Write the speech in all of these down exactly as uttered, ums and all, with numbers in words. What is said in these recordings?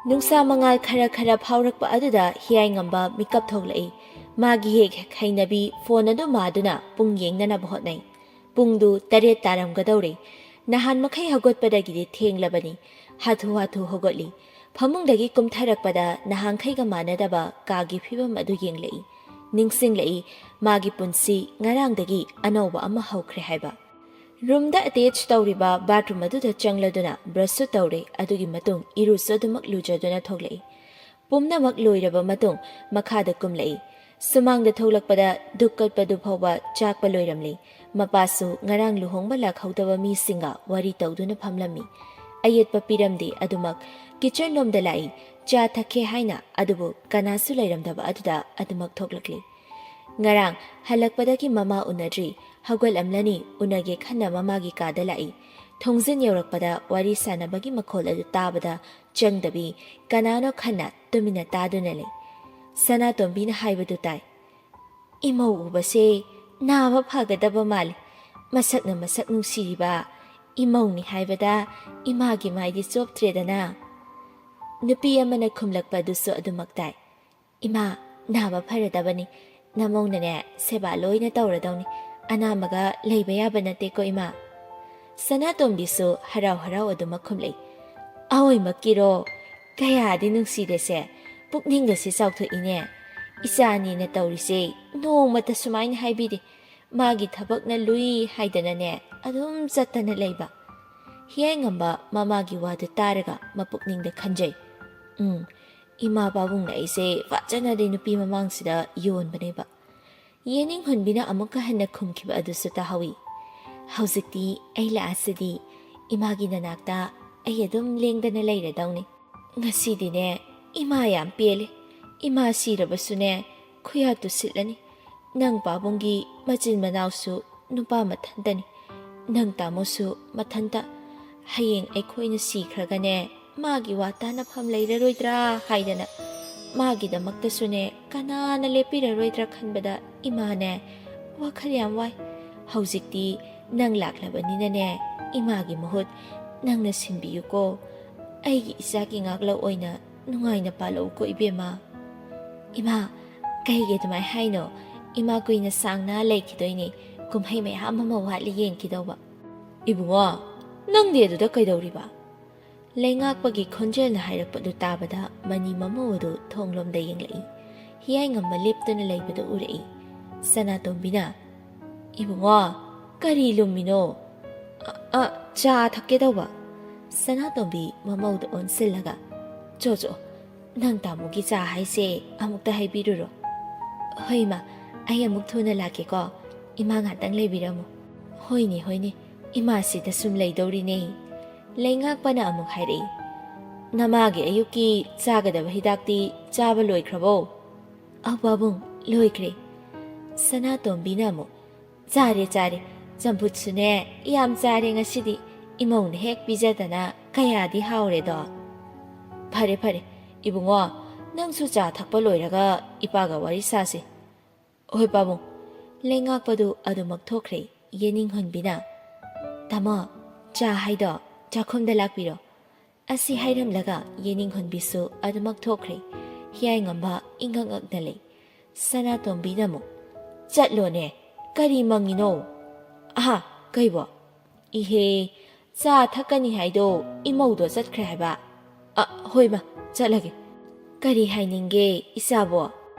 ꯅꯨꯡꯁꯥ ꯃꯉꯥꯜ ꯈꯔ ꯈꯔ ꯐꯥꯎꯔꯛꯄ ꯑꯗꯨꯗ ꯍꯤꯌꯥꯏꯉꯝꯕ ꯃꯤꯀꯞ ꯊꯣꯛꯂꯛꯏ꯫ ꯃꯥꯒꯤ ꯍꯦꯛ ꯍꯦꯛ ꯍꯩꯅꯕꯤ ꯐꯣꯟ ꯑꯗꯨ ꯃꯥꯗꯨꯅ ꯄꯨꯡ ꯌꯦꯡꯅꯅꯕ ꯍꯣꯠꯅꯩ꯫ ꯄꯨꯡꯗꯨ ꯇꯔꯦꯠ ꯇꯥꯔꯝꯒꯗꯧꯔꯦ꯫ ꯅꯍꯥꯟ ꯃꯈꯩ ꯍꯧꯒꯠꯄꯗꯒꯤꯗꯤ ꯊꯦꯡꯂꯕꯅꯤ꯫ ꯍꯥꯊꯨ ꯍꯥꯊꯨ ꯍꯧꯒꯠꯂꯤ꯫ ꯐꯃꯨꯡꯗꯒꯤ ꯀꯨꯝꯊꯔꯛꯄꯗ ꯅꯍꯥꯟꯈꯩꯒ ꯃꯥꯟꯅꯗꯕ ꯀꯥꯒꯤ ꯐꯤꯕꯝ ꯑꯗꯨ ꯌꯦꯡꯂꯛꯏ꯫ ꯅꯤꯡꯁꯤꯡꯂꯛꯏ, ꯃꯥꯒꯤ ꯄꯨꯟꯁꯤ ꯉꯔꯥꯡꯗꯒꯤ ꯑꯅꯧꯕ ꯑꯃ ꯍꯧꯈ꯭ꯔꯦ ꯍꯥꯏꯕ꯫ ꯔꯨꯝꯗ ꯑꯦꯇꯦꯆ ꯇꯧꯔꯤꯕ ꯕꯥꯊꯔꯨꯝ ꯑꯗꯨꯗ ꯆꯪꯂꯗꯨꯅ ꯕ꯭ꯔꯁꯁꯨ ꯇꯧꯔꯦ, ꯑꯗꯨꯒꯤ ꯃꯇꯨꯡ ꯏꯔꯨꯁꯨ ꯑꯗꯨꯃꯛ ꯂꯨꯖꯗꯨꯅ ꯊꯣꯛꯂꯛꯏ꯫ ꯄꯨꯝꯅꯃꯛ ꯂꯣꯏꯔꯕ ꯃꯇꯨꯡ ꯃꯈꯥꯗ ꯀꯨꯝꯂꯛꯏ꯫ ꯁꯨꯃꯥꯡꯗ ꯊꯣꯛꯂꯛꯄꯗ ꯙꯨꯛ ꯀꯠꯄꯗꯨ ꯐꯥꯎꯕ ꯆꯥꯛꯄ ꯂꯣꯏꯔꯝꯂꯤ꯫ ꯃꯄꯥꯁꯨ ꯉꯔꯥꯡ ꯂꯨꯍꯣꯡꯕ ꯂꯥꯛꯍꯧꯗꯕ ꯃꯤꯁꯤꯡꯒ ꯋꯥꯔꯤ ꯇꯧꯗꯨꯅ ꯐꯝꯂꯝꯃꯤ꯫ ꯑꯌꯦꯠꯄ ꯄꯤꯔꯝꯗꯦ ꯑꯗꯨꯃꯛ꯫ ꯀꯤꯆꯟ ꯂꯣꯝꯗ ꯂꯥꯛꯏ꯫ ꯆꯥ ꯊꯛꯀꯦ ꯍꯥꯏꯅ, ꯑꯗꯨꯕꯨ ꯀꯅꯥꯁꯨ ꯂꯩꯔꯝꯗꯕ ꯑꯗꯨꯗ ꯑꯗꯨꯃꯛ ꯊꯣꯛꯂꯛꯂꯤ꯫ ꯉꯔꯥꯡ ꯍꯜꯂꯛꯄꯗꯒꯤ ꯃꯃꯥ ꯎꯅꯗ꯭ꯔꯤ꯫ ꯍꯧꯒꯠꯂꯝꯂꯅꯤ, ꯎꯅꯒꯦ ꯈꯟꯅ ꯃꯃꯥꯒꯤ ꯀꯥꯗ ꯂꯥꯛꯏ꯫ ꯊꯣꯡꯖꯤꯟ ꯌꯧꯔꯛꯄꯗ ꯋꯥꯔꯤ ꯁꯥꯟꯅꯕꯒꯤ ꯃꯈꯣꯜ ꯑꯗꯨ ꯇꯥꯕꯗ ꯆꯪꯗꯕꯤ ꯀꯅꯥꯅꯣ ꯈꯟꯅ ꯇꯨꯃꯤꯟꯅ ꯇꯥꯗꯨꯅ ꯂꯩ꯫ ꯁꯅꯥꯇꯣꯝꯕꯤꯅ ꯍꯥꯏꯕꯗꯨ ꯇꯥꯏ꯫ "ꯏꯃꯧ ꯎꯕꯁꯦ ꯅꯥꯕ ꯐꯒꯗꯕ ꯃꯥꯜꯂꯤ꯫ ꯃꯁꯛꯅ ꯃꯁꯛ ꯅꯨꯡꯁꯤꯔꯤꯕ ꯏꯃꯧꯅꯤ ꯍꯥꯏꯕꯗ ꯏꯃꯥꯒꯤ ꯃꯥꯏꯗꯤ ꯆꯣꯞꯇ꯭ꯔꯦꯗꯅ?" ꯅꯨꯄꯤ ꯑꯃꯅ ꯈꯨꯝꯂꯛꯄ ꯑꯗꯨꯁꯨ ꯑꯗꯨꯃꯛ ꯇꯥꯏ꯫ "ꯏꯃꯥ, ꯅꯥꯕ ꯐꯔꯗꯕꯅꯤ꯫ ꯅꯃꯧꯅꯅꯦ ꯁꯦꯕꯥ ꯂꯣꯏꯅ ꯇꯧꯔꯗꯧꯅꯤ꯫ ꯑꯅꯥꯃꯒ ꯂꯩꯕ ꯌꯥꯕ ꯅꯠꯇꯦꯀꯣ ꯏꯃꯥ?" ꯁꯅꯥꯇꯣꯝꯕꯤꯁꯨ ꯍꯔꯥꯎ ꯍꯔꯥꯎ ꯑꯗꯨꯃꯛ ꯈꯨꯝꯂꯛꯏ꯫ "ꯑꯑꯣꯏꯃꯛꯀꯤꯔꯣ? ꯀꯌꯥꯗꯤ ꯅꯨꯡꯁꯤꯔꯦꯁꯦ꯫ ꯄꯨꯛꯅꯤꯡꯒꯁꯦ ꯆꯥꯎꯊꯣꯛꯏꯅꯦ꯫ ꯏꯆꯥꯅꯤꯅ ꯇꯧꯔꯤꯁꯦ ꯅꯣꯡꯃꯇ ꯁꯨꯃꯥꯏꯅ ꯍꯥꯏꯕꯤꯗꯦ꯫ ꯃꯥꯒꯤ ꯊꯕꯛꯅ ꯂꯨꯏ ꯍꯥꯏꯗꯅꯅꯦ ꯑꯗꯨꯝ ꯆꯠꯇꯅ ꯂꯩꯕ꯫" ꯍꯤꯌꯥꯏꯉꯝꯕ ꯃꯃꯥꯒꯤ ꯋꯥꯗꯨ ꯇꯥꯔꯒ ꯃꯄꯨꯛꯅꯤꯡꯗ ꯈꯟꯖꯩ꯫ "ꯎꯝ, ꯏꯃꯥ ꯄꯥꯕꯨꯡꯅ ꯑꯩꯁꯦ ꯐꯖꯅꯗꯤ ꯅꯨꯄꯤ ꯃꯃꯥꯡꯁꯤꯗ ꯌꯣꯟꯕꯅꯦꯕ꯫" ꯌꯦꯅꯤꯡ ꯍꯨꯟꯕꯤꯅ ꯑꯃꯨꯛꯀ ꯍꯟꯅ ꯈꯨꯝꯈꯤꯕ ꯑꯗꯨꯁꯨ ꯇꯥꯍꯧꯏ꯫ "ꯍꯧꯖꯤꯛꯇꯤ ꯑꯩ ꯂꯥꯛꯑꯁꯤꯗꯤ ꯏꯃꯥꯒꯤ ꯅꯅꯥꯛꯇ ꯑꯩ ꯑꯗꯨꯝ ꯂꯦꯡꯗꯅ ꯂꯩꯔꯗꯧꯅꯤ꯫ ꯉꯁꯤꯗꯤꯅꯦ ꯏꯃꯥ ꯌꯥꯝ ꯄꯦꯜꯂꯦ꯫ ꯏꯃꯥ ꯁꯤꯔꯕꯁꯨꯅꯦ ꯈꯨꯌꯥ ꯇꯨꯁꯤꯠꯂꯅꯤ꯫ ꯅꯪ ꯄꯥꯕꯨꯡꯒꯤ ꯃꯆꯤꯟ ꯃꯅꯥꯎꯁꯨ ꯅꯨꯄꯥ ꯃꯊꯟꯇꯅꯤ꯫ ꯅꯪ ꯇꯥꯃꯣꯁꯨ ꯃꯊꯟꯇ꯫ ꯍꯌꯦꯡ ꯑꯩꯈꯣꯏꯅ ꯁꯤꯈ꯭ꯔꯒꯅꯦ ꯃꯥꯒꯤ ꯋꯥ ꯇꯥꯅꯐꯝ ꯂꯩꯔꯔꯣꯏꯗ꯭ꯔꯥ ꯍꯥꯏꯗꯅ ꯃꯥꯒꯤꯗꯃꯛꯇꯁꯨꯅꯦ ꯀꯅꯥꯅ ꯂꯦꯞꯄꯤꯔꯔꯣꯏꯗ꯭ꯔꯥ ꯈꯟꯕꯗ ꯏꯃꯥꯅꯦ ꯋꯥꯈꯜ ꯌꯥꯝ ꯋꯥꯏ꯫ ꯍꯧꯖꯤꯛꯇꯤ ꯅꯪ ꯂꯥꯛꯂꯕꯅꯤꯅꯅꯦ ꯏꯃꯥꯒꯤ ꯃꯍꯨꯠ ꯅꯪꯅ ꯁꯤꯟꯕꯤꯌꯨꯀꯣ꯫ ꯑꯩꯒꯤ ꯏꯆꯥꯒꯤ ꯉꯥꯛꯂꯧ ꯑꯣꯏꯅ ꯅꯨꯡꯉꯥꯏꯅ ꯄꯥꯜꯂꯛꯎꯀꯣ, ꯏꯕꯦꯝꯃ꯫ ꯏꯃꯥ, ꯀꯩꯒꯤ ꯑꯗꯨꯃꯥꯏꯅ ꯍꯥꯏꯅꯣ? ꯏꯃꯥ ꯀꯨꯏꯅ ꯁꯥꯡꯅ ꯂꯩꯈꯤꯗꯣꯏꯅꯦ꯫ ꯀꯨꯝꯍꯩ ꯃꯌꯥꯝ ꯑꯃ ꯋꯥꯠꯂꯤ ꯌꯦꯡꯈꯤꯗꯧꯕ꯫ ꯏꯕꯨꯡꯉꯣ, ꯅꯪꯗꯤ ꯑꯗꯨꯗ ꯀꯩꯗꯧꯔꯤꯕ? ꯂꯩꯉꯥꯛꯄꯒꯤ ꯈꯣꯟꯖꯦꯜꯅ ꯍꯥꯏꯔꯛꯄꯗꯨ ꯇꯥꯕꯗ ꯃꯅꯤ ꯃꯃꯧ ꯑꯗꯨ ꯊꯣꯡꯂꯣꯝꯗ ꯌꯦꯡꯂꯛꯏ꯫ ꯍꯤꯌꯥꯏꯉꯝꯕ ꯂꯦꯞꯇꯨꯅ ꯂꯩꯕꯗꯨ ꯎꯔꯛꯏ꯫ ꯁꯅꯥꯇꯣꯝꯕꯤꯅ, "ꯏꯕꯨꯡꯉꯣ, ꯀꯔꯤ ꯂꯨꯝꯃꯤꯅꯣ?" "ꯑ, ꯑ, ꯆꯥ ꯊꯛꯀꯦ ꯇꯧꯕ꯫" ꯁꯅꯥꯇꯣꯝꯕꯤ ꯃꯃꯧꯗ ꯑꯣꯟꯁꯤꯜꯂꯒ, "ꯆꯣ, ꯆꯣ, ꯅꯪ ꯇꯥꯃꯣꯒꯤ ꯆꯥ ꯍꯥꯏꯁꯦ ꯑꯃꯨꯛꯇ ꯍꯥꯏꯕꯤꯔꯨꯔꯣ꯫" "ꯍꯣꯏ ꯏꯃꯥ, ꯑꯩ ꯑꯃꯨꯛ ꯊꯨꯅ ꯂꯥꯛꯀꯦꯀꯣ꯫ ꯏꯃꯥ ꯉꯥꯛꯇꯪ ꯂꯩꯕꯤꯔꯝꯃꯨ꯫" "ꯍꯣꯏꯅꯦ, ꯍꯣꯏꯅꯦ, ꯏꯃꯥꯁꯤꯗ ꯁꯨꯝ ꯂꯩꯗꯧꯔꯤꯅꯦ꯫" ꯂꯩꯉꯥꯛꯄꯅ ꯑꯃꯨꯛ ꯍꯥꯏꯔꯛꯏ, "ꯅꯃꯥꯒꯤ ꯑꯌꯨꯛꯀꯤ ꯆꯥꯒꯗꯕ ꯍꯤꯗꯥꯛꯇꯤ ꯆꯥꯕ ꯂꯣꯏꯈ꯭ꯔꯕꯣ?" "ꯑꯧ ꯄꯥꯕꯨꯡ, ꯂꯣꯏꯈ꯭ꯔꯦ꯫" ꯁꯅꯥꯇꯣꯝꯕꯤꯅ ꯑꯃꯨꯛ, "ꯆꯥꯔꯦ, ꯆꯥꯔꯦ꯫ ꯆꯝꯐꯨꯠꯁꯨꯅꯦ, ꯌꯥꯝ ꯆꯥꯔꯦ ꯉꯁꯤꯗꯤ꯫ ꯏꯃꯧꯅ ꯍꯦꯛ ꯄꯤꯖꯗꯅ ꯀꯌꯥꯗꯤ ꯍꯥꯎꯔꯦꯗꯣ꯫" "ꯐꯔꯦ, ꯐꯔꯦ꯫ ꯏꯕꯨꯡꯉꯣ, ꯅꯪꯁꯨ ꯆꯥ ꯊꯛꯄ ꯂꯣꯏꯔꯒ ꯏꯄꯥꯒ ꯋꯥꯔꯤ ꯁꯥꯁꯤ꯫" "ꯍꯣꯏ ꯄꯥꯕꯨꯡ꯫" ꯂꯩꯉꯥꯛꯄꯗꯨ ꯑꯗꯨꯃꯛ ꯊꯣꯛꯈ꯭ꯔꯦ꯫ ꯌꯦꯅꯤꯡꯍꯣꯟꯕꯤꯅ, "ꯇꯥꯃꯣ, ꯆꯥ ꯍꯥꯏꯗꯣ ꯆꯥꯛꯈꯨꯝꯗ ꯂꯥꯛꯄꯤꯔꯣ꯫" ꯑꯁꯤ ꯍꯥꯏꯔꯝꯂꯒ ꯌꯦꯅꯤꯡꯍꯣꯟꯕꯤꯁꯨ ꯑꯗꯨꯃꯛ ꯊꯣꯛꯈ꯭ꯔꯦ꯫ ꯍꯤꯌꯥꯏꯉꯝꯕ ꯏꯉꯛ ꯉꯛꯅ ꯂꯩ꯫ ꯁꯅꯥꯇꯣꯝꯕꯤꯅ ꯑꯃꯨꯛ, "ꯆꯠꯂꯣꯅꯦ, ꯀꯔꯤ ꯃꯪꯉꯤꯅꯣ?" "ꯑꯍꯥ, ꯀꯩꯕꯣ?" "ꯏꯍꯦ, ꯆꯥ ꯊꯛꯀꯅꯤ ꯍꯥꯏꯗꯣ ꯏꯃꯧꯗꯣ ꯆꯠꯈ꯭ꯔꯦ ꯍꯥꯏꯕ꯫" "ꯑ, ꯍꯣꯏ ꯃꯥ, ꯆꯠꯂꯒꯦ꯫" "ꯀꯔꯤ ꯍꯥꯏꯅꯤꯡꯒꯦ ꯏꯆꯥꯕꯣ?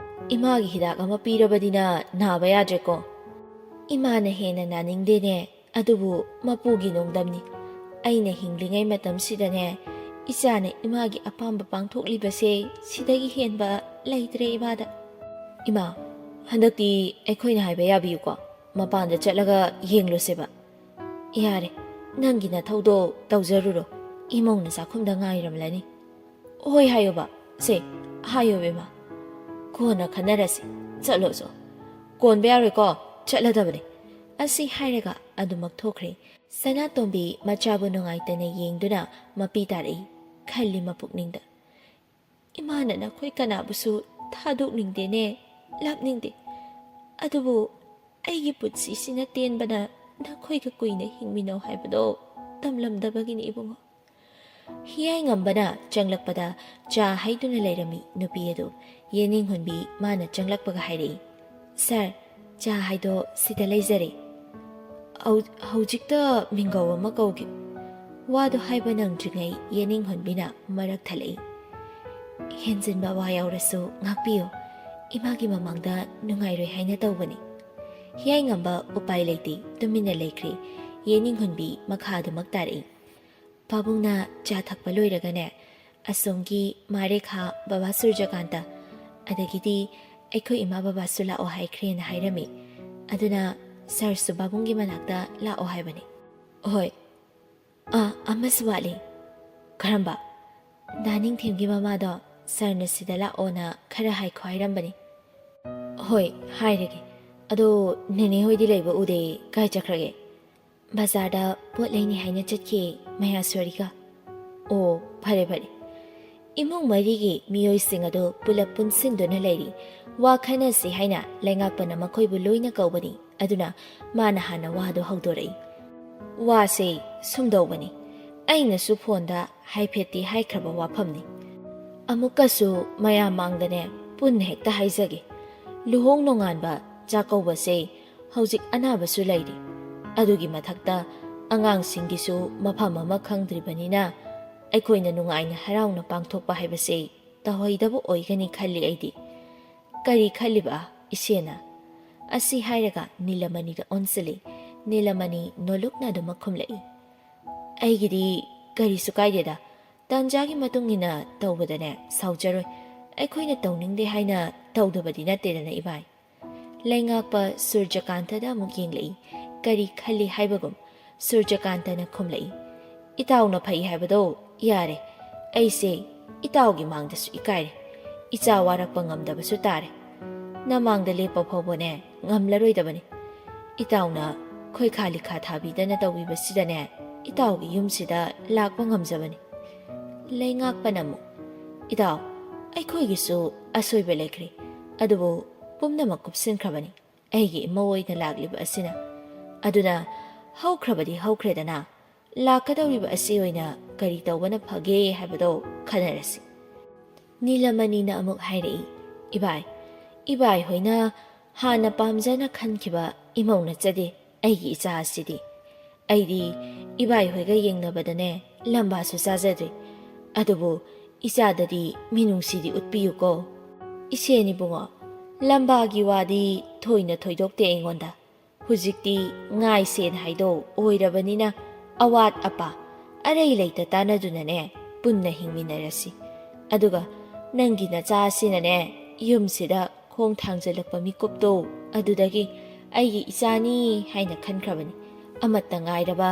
ꯏꯃꯥꯒꯤ ꯍꯤꯗꯥꯛ ꯑꯃ ꯄꯤꯔꯕꯅꯤꯅ ꯅꯥꯕ ꯌꯥꯗ꯭ꯔꯦꯀꯣ꯫" "ꯏꯃꯥꯅ ꯍꯦꯟꯅ ꯅꯥꯅꯤꯡꯗꯦꯅꯦ, ꯑꯗꯨꯕꯨ ꯃꯄꯨꯒꯤ ꯅꯣꯡꯗꯝꯅꯤ꯫ ꯑꯩꯅ ꯍꯤꯡꯂꯤꯉꯩ ꯃꯇꯝꯁꯤꯗꯅꯦ, ꯏꯆꯥꯅ ꯏꯃꯥꯒꯤ ꯑꯄꯥꯝꯕ ꯄꯥꯡꯊꯣꯛꯂꯤꯕꯁꯦ ꯁꯤꯗꯒꯤ ꯍꯦꯟꯕ ꯂꯩꯇ꯭ꯔꯦ ꯏꯃꯥꯗ꯫" "ꯏꯃꯥ, ꯍꯟꯗꯛꯇꯤ ꯑꯩꯈꯣꯏꯅ ꯍꯥꯏꯕ ꯌꯥꯕꯤꯌꯨꯀꯣ, ꯃꯄꯥꯟꯗ ꯆꯠꯂꯒ ꯌꯦꯡꯂꯨꯁꯦꯕ꯫" "ꯌꯥꯔꯦ, ꯅꯪꯒꯤ ꯅꯊꯧꯗꯣ ꯇꯧꯖꯔꯨꯔꯣ, ꯏꯃꯧꯅ ꯆꯥꯛꯈꯨꯝꯗ ꯉꯥꯏꯔꯝꯂꯅꯤ꯫" "ꯍꯣꯏ ꯍꯥꯏꯌꯣꯕ, ꯁꯦ, ꯍꯥꯏꯌꯣ ꯕꯦꯝꯃ꯫" "ꯀꯣꯟꯅ ꯈꯟꯅꯔꯁꯤ, ꯆꯠꯂꯣ ꯆꯣ꯫" "ꯀꯣꯟꯕ ꯌꯥꯔꯣꯏꯀꯣ, ꯆꯠꯂꯗꯕꯅꯦ꯫" ꯑꯁꯤ ꯍꯥꯏꯔꯒ ꯑꯗꯨꯃꯛ ꯊꯣꯛꯈ꯭ꯔꯦ꯫ ꯁꯅꯥꯇꯣꯝꯕꯤ ꯃꯆꯥꯕꯨ ꯅꯨꯡꯉꯥꯏꯇꯅ ꯌꯦꯡꯗꯨꯅ ꯃꯄꯤ ꯇꯥꯔꯛꯏ꯫ ꯈꯜꯂꯤ ꯃꯄꯨꯛꯅꯤꯡꯗ, "ꯏꯃꯥꯅ ꯅꯈꯣꯏ ꯀꯅꯥꯕꯨꯁꯨ ꯊꯥꯗꯣꯛꯅꯤꯡꯗꯦꯅꯦ, ꯂꯥꯞꯅꯤꯡꯗꯦ꯫ ꯑꯗꯨꯕꯨ ꯑꯩꯒꯤ ꯄꯨꯟꯁꯤꯁꯤꯅ ꯇꯦꯟꯕꯅ ꯅꯈꯣꯏꯒ ꯀꯨꯏꯅ ꯍꯤꯡꯃꯤꯟꯅꯧ ꯍꯥꯏꯕꯗꯣ ꯇꯝꯂꯝꯗꯕꯒꯤꯅꯤ ꯏꯕꯨꯡꯉꯣ꯫ ꯍꯤꯌꯥꯏꯉꯝꯕꯅ ꯆꯪꯂꯛꯄꯗ ꯆꯥ ꯍꯩꯗꯨꯅ ꯂꯩꯔꯝꯃꯤ ꯅꯨꯄꯤ ꯑꯗꯨ꯫ ꯌꯦꯅꯤꯡꯍꯨꯟꯕꯤ ꯃꯥꯅ ꯆꯪꯂꯛꯄꯒ ꯍꯥꯏꯔꯛꯏ, "ꯁꯥꯔ, ꯆꯥ ꯍꯩꯗꯣ ꯁꯤꯗ ꯂꯩꯖꯔꯦ꯫ ꯍꯧ-, ꯍꯧꯖꯤꯛꯇ ꯃꯤꯡꯒꯧ ꯑꯃ ꯀꯧꯈꯤ꯫" ꯋꯥꯗꯨ ꯍꯥꯏꯕ ꯅꯪꯗ꯭ꯔꯤꯉꯩ ꯌꯦꯅꯤꯡꯍꯨꯟꯕꯤꯅ ꯃꯔꯛ ꯊꯠꯂꯛꯏ, "ꯍꯦꯟꯖꯤꯟꯕ ꯋꯥ ꯌꯥꯎꯔꯁꯨ ꯉꯥꯛꯄꯤꯌꯨ꯫ ꯏꯃꯥꯒꯤ ꯃꯃꯥꯡꯗ ꯅꯨꯡꯉꯥꯏꯔꯣꯏ ꯍꯥꯏꯅ ꯇꯧꯕꯅꯤ꯫" ꯍꯤꯌꯥꯏꯉꯝꯕ ꯎꯄꯥꯏ ꯂꯩꯇꯦ, ꯇꯨꯃꯤꯟꯅ ꯂꯩꯈ꯭ꯔꯦ꯫ ꯌꯦꯅꯤꯡꯍꯨꯟꯕꯤ ꯃꯈꯥ ꯑꯗꯨꯃꯛ ꯇꯥꯔꯛꯏ, "ꯄꯥꯕꯨꯡꯅ ꯆꯥ ꯊꯛꯄ ꯂꯣꯏꯔꯒꯅꯦ, ꯑꯁꯣꯝꯒꯤ ꯃꯥꯔꯦꯈꯥ, ꯕꯕꯥ ꯁꯨꯔꯖꯀꯥꯟꯇ, ꯑꯗꯒꯤꯗꯤ ꯑꯩꯈꯣꯏ ꯏꯃꯥ ꯕꯕꯥꯁꯨ ꯂꯥꯛꯑꯣ ꯍꯥꯏꯈ꯭ꯔꯦꯅ ꯍꯥꯏꯔꯝꯃꯤ꯫ ꯑꯗꯨꯅ ꯁꯥꯔꯁꯨ ꯄꯥꯕꯨꯡꯒꯤ ꯃꯅꯥꯛꯇ ꯂꯥꯛꯑꯣ ꯍꯥꯏꯕꯅꯤ꯫" "ꯍꯣꯏ꯫ ꯑꯥ, ꯑꯃꯁꯨ ꯋꯥꯠꯂꯤ꯫" "ꯀꯔꯝꯕ?" "ꯗꯥ ꯅꯤꯡꯊꯦꯝꯒꯤ ꯃꯃꯥꯗꯣ ꯁꯥꯔꯅ ꯁꯤꯗ ꯂꯥꯛꯑꯣꯅ ꯈꯔ ꯍꯥꯏꯈꯣ ꯍꯥꯏꯔꯝꯕꯅꯤ꯫" "ꯍꯣꯏ, ꯍꯥꯏꯔꯒꯦ꯫ ꯑꯗꯣ ꯅꯦꯅꯦ ꯍꯣꯏꯗꯤ ꯂꯩꯕ ꯎꯗꯦ, ꯀꯥꯏ ꯆꯠꯈ꯭ꯔꯒꯦ?" "ꯕꯖꯥꯔꯗ ꯄꯣꯠ ꯂꯩꯅꯤ ꯍꯥꯏꯅ ꯆꯠꯈꯤ ꯃꯍꯦꯁ꯭ꯋꯔꯤꯒ꯫" "ꯑꯣ, ꯐꯔꯦ ꯐꯔꯦ꯫" ꯏꯃꯨꯡ ꯃꯔꯤꯒꯤ ꯃꯤꯑꯣꯏꯁꯤꯡ ꯑꯗꯨ ꯄꯨꯂꯞ ꯄꯨꯟꯁꯤꯟꯗꯨꯅ ꯂꯩꯔꯤ꯫ ꯋꯥ ꯈꯟꯅꯁꯤ ꯍꯥꯏꯅ ꯂꯩꯉꯥꯛꯄꯅ ꯃꯈꯣꯏꯕꯨ ꯂꯣꯏꯅ ꯀꯧꯕꯅꯤ, ꯑꯗꯨꯅ ꯃꯥꯅ ꯍꯥꯟꯅ ꯋꯥꯗꯨ ꯍꯧꯗꯣꯔꯛꯏ꯫ "ꯋꯥꯁꯦ ꯁꯨꯝꯗꯧꯕꯅꯤ, ꯑꯩꯅꯁꯨ ꯐꯣꯟꯗ ꯍꯥꯏꯐꯦꯠꯇꯤ ꯍꯥꯏꯈ꯭ꯔꯕ ꯋꯥꯐꯝꯅꯤ꯫ ꯑꯃꯨꯛꯀꯁꯨ ꯃꯌꯥꯝ ꯃꯥꯡꯗꯅꯦ ꯄꯨꯟꯅ ꯍꯦꯛꯇ ꯍꯥꯏꯖꯒꯦ꯫ ꯂꯨꯍꯣꯡ ꯅꯣꯡꯉꯥꯟꯕ ꯆꯥꯛꯀꯧꯕꯁꯦ ꯍꯧꯖꯤꯛ ꯑꯅꯥꯕꯁꯨ ꯂꯩꯔꯤ꯫ ꯑꯗꯨꯒꯤ ꯃꯊꯛꯇ ꯑꯉꯥꯡꯁꯤꯡꯒꯤꯁꯨ ꯃꯐꯝ ꯑꯃ ꯈꯪꯗ꯭ꯔꯤꯕꯅꯤꯅ ꯑꯩꯈꯣꯏꯅ ꯅꯨꯡꯉꯥꯏꯅ ꯍꯔꯥꯎꯅ ꯄꯥꯡꯊꯣꯛꯄ ꯍꯥꯏꯕꯁꯦ ꯇꯧꯍꯩꯗꯕ ꯑꯣꯏꯒꯅꯤ ꯈꯜꯂꯤ ꯑꯩꯗꯤ꯫" "ꯀꯔꯤ ꯈꯜꯂꯤꯕ, ꯏꯆꯦꯅ?" ꯑꯁꯤ ꯍꯥꯏꯔꯒ ꯅꯤꯂꯃꯅꯤꯗ ꯑꯣꯟꯁꯤꯜꯂꯤ꯫ ꯅꯤꯂꯃꯅꯤ ꯅꯣꯂꯨꯛꯅ ꯑꯗꯨꯃꯛ ꯈꯨꯝꯂꯛꯏ, "ꯑꯩꯒꯤꯗꯤ ꯀꯔꯤꯁꯨ ꯀꯥꯏꯗꯦꯗ꯫ ꯇꯥꯟꯖꯥꯒꯤ ꯃꯇꯨꯡ ꯏꯟꯅ ꯇꯧꯕꯗꯅꯦ ꯁꯥꯎꯖꯔꯣꯏ꯫ ꯑꯩꯈꯣꯏꯅ ꯇꯧꯅꯤꯡꯗꯦ ꯍꯥꯏꯅ ꯇꯧꯗꯕꯗꯤ ꯅꯠꯇꯦꯗꯅ, ꯏꯕꯥꯏ꯫" ꯂꯩꯉꯥꯛꯄ ꯁꯨꯔꯖꯀꯥꯟꯇꯗ ꯑꯃꯨꯛ ꯌꯦꯡꯂꯛꯏ꯫ ꯀꯔꯤ ꯈꯜꯂꯤ ꯍꯥꯏꯕꯒꯨꯝ ꯁꯨꯔꯖꯀꯥꯟꯇꯅ ꯈꯨꯝꯂꯛꯏ, "ꯏꯇꯥꯎꯅ ꯐꯩ ꯍꯥꯏꯕꯗꯣ ꯌꯥꯔꯦ꯫ ꯑꯩꯁꯦ ꯏꯇꯥꯎꯒꯤ ꯃꯥꯡꯗꯁꯨ ꯏꯀꯥꯏꯔꯦ꯫ ꯏꯆꯥ ꯋꯥꯔꯛꯄ ꯉꯝꯗꯕꯁꯨ ꯇꯥꯔꯦ꯫ ꯅꯃꯥꯡꯗ ꯂꯦꯞꯄ ꯐꯥꯎꯕꯅꯦ ꯉꯝꯂꯔꯣꯏꯗꯕꯅꯤ꯫ ꯏꯇꯥꯎꯅ ꯈꯣꯏꯈꯥ ꯂꯤꯈꯥ ꯊꯥꯕꯤꯗꯅ ꯇꯧꯕꯤꯕꯁꯤꯗꯅꯦ ꯏꯇꯥꯎꯒꯤ ꯌꯨꯝꯁꯤꯗ ꯂꯥꯛꯄ ꯉꯝꯖꯕꯅꯤ꯫" ꯂꯩꯉꯥꯛꯄꯅ ꯑꯃꯨꯛ, "ꯏꯇꯥꯎ, ꯑꯩꯈꯣꯏꯒꯤꯁꯨ ꯑꯁꯣꯏꯕ ꯂꯩꯈ꯭ꯔꯦ, ꯑꯗꯨꯕꯨ ꯄꯨꯝꯅꯃꯛ ꯀꯨꯞꯁꯤꯟꯈ꯭ꯔꯕꯅꯤ꯫ ꯑꯩꯒꯤ ꯏꯃꯧ ꯑꯣꯏꯅ ꯂꯥꯛꯂꯤꯕ ꯑꯁꯤꯅ꯫ ꯑꯗꯨꯅ ꯍꯧꯈ꯭ꯔꯕꯗꯤ ꯍꯧꯈ꯭ꯔꯦꯗꯅ, ꯂꯥꯛꯀꯗꯧꯔꯤꯕ ꯑꯁꯤ ꯑꯣꯏꯅ ꯀꯔꯤ ꯇꯧꯕꯅ ꯐꯒꯦ ꯍꯥꯏꯕꯗꯣ ꯈꯟꯅꯔꯁꯤ꯫ ꯅꯤꯂꯃꯅꯤꯅ ꯑꯃꯨꯛ ꯍꯥꯏꯔꯛꯏ, "ꯏꯕꯥꯏ, ꯏꯕꯥꯏ ꯍꯣꯏꯅ ꯍꯥꯟꯅ ꯄꯥꯝꯖꯅ ꯈꯟꯈꯤꯕ ꯏꯃꯧ ꯅꯠꯆꯗꯦ ꯑꯩꯒꯤ ꯏꯆꯥ ꯑꯁꯤꯗꯤ꯫ ꯑꯩꯗꯤ ꯏꯕꯥꯏ ꯍꯣꯏꯒ ꯌꯦꯡꯅꯕꯗꯅꯦ ꯂꯝꯕꯥꯁꯨ ꯆꯥꯖꯗ꯭ꯔꯤ꯫ ꯑꯗꯨꯕꯨ ꯏꯆꯥꯗꯗꯤ ꯃꯤꯅꯨꯡꯁꯤꯗꯤ ꯎꯠꯄꯤꯌꯨꯀꯣ꯫ ꯏꯆꯦꯅꯤ ꯏꯕꯨꯡꯉꯣ, ꯂꯝꯕꯥꯒꯤ ꯋꯥꯗꯤ ꯊꯣꯏꯅ ꯊꯣꯏꯗꯣꯛꯇꯦ ꯑꯩꯉꯣꯟꯗ꯫ ꯍꯧꯖꯤꯛꯇꯤ ꯉꯥꯏ ꯁꯦꯟ ꯍꯥꯏꯗꯣ ꯑꯣꯏꯔꯕꯅꯤꯅ ꯑꯋꯥꯠ ꯑꯄꯥ ꯑꯔꯩ ꯂꯩꯇ ꯇꯥꯟꯅꯗꯨꯅꯅꯦ ꯄꯨꯟꯅ ꯍꯤꯡꯃꯤꯟꯅꯔꯁꯤ꯫ ꯑꯗꯨꯒ ꯅꯪꯒꯤ ꯅꯆꯥꯁꯤꯅꯅꯦ ꯌꯨꯝꯁꯤꯗ ꯈꯣꯡ ꯊꯥꯡꯖꯜꯂꯛꯄ ꯃꯤꯀꯨꯞꯇꯣ ꯑꯗꯨꯗꯒꯤ ꯑꯩꯒꯤ ꯏꯆꯥꯅꯤ ꯍꯥꯏꯅ ꯈꯟꯈ꯭ꯔꯕꯅꯤ꯫ ꯑꯃꯠꯇ ꯉꯥꯏꯔꯕ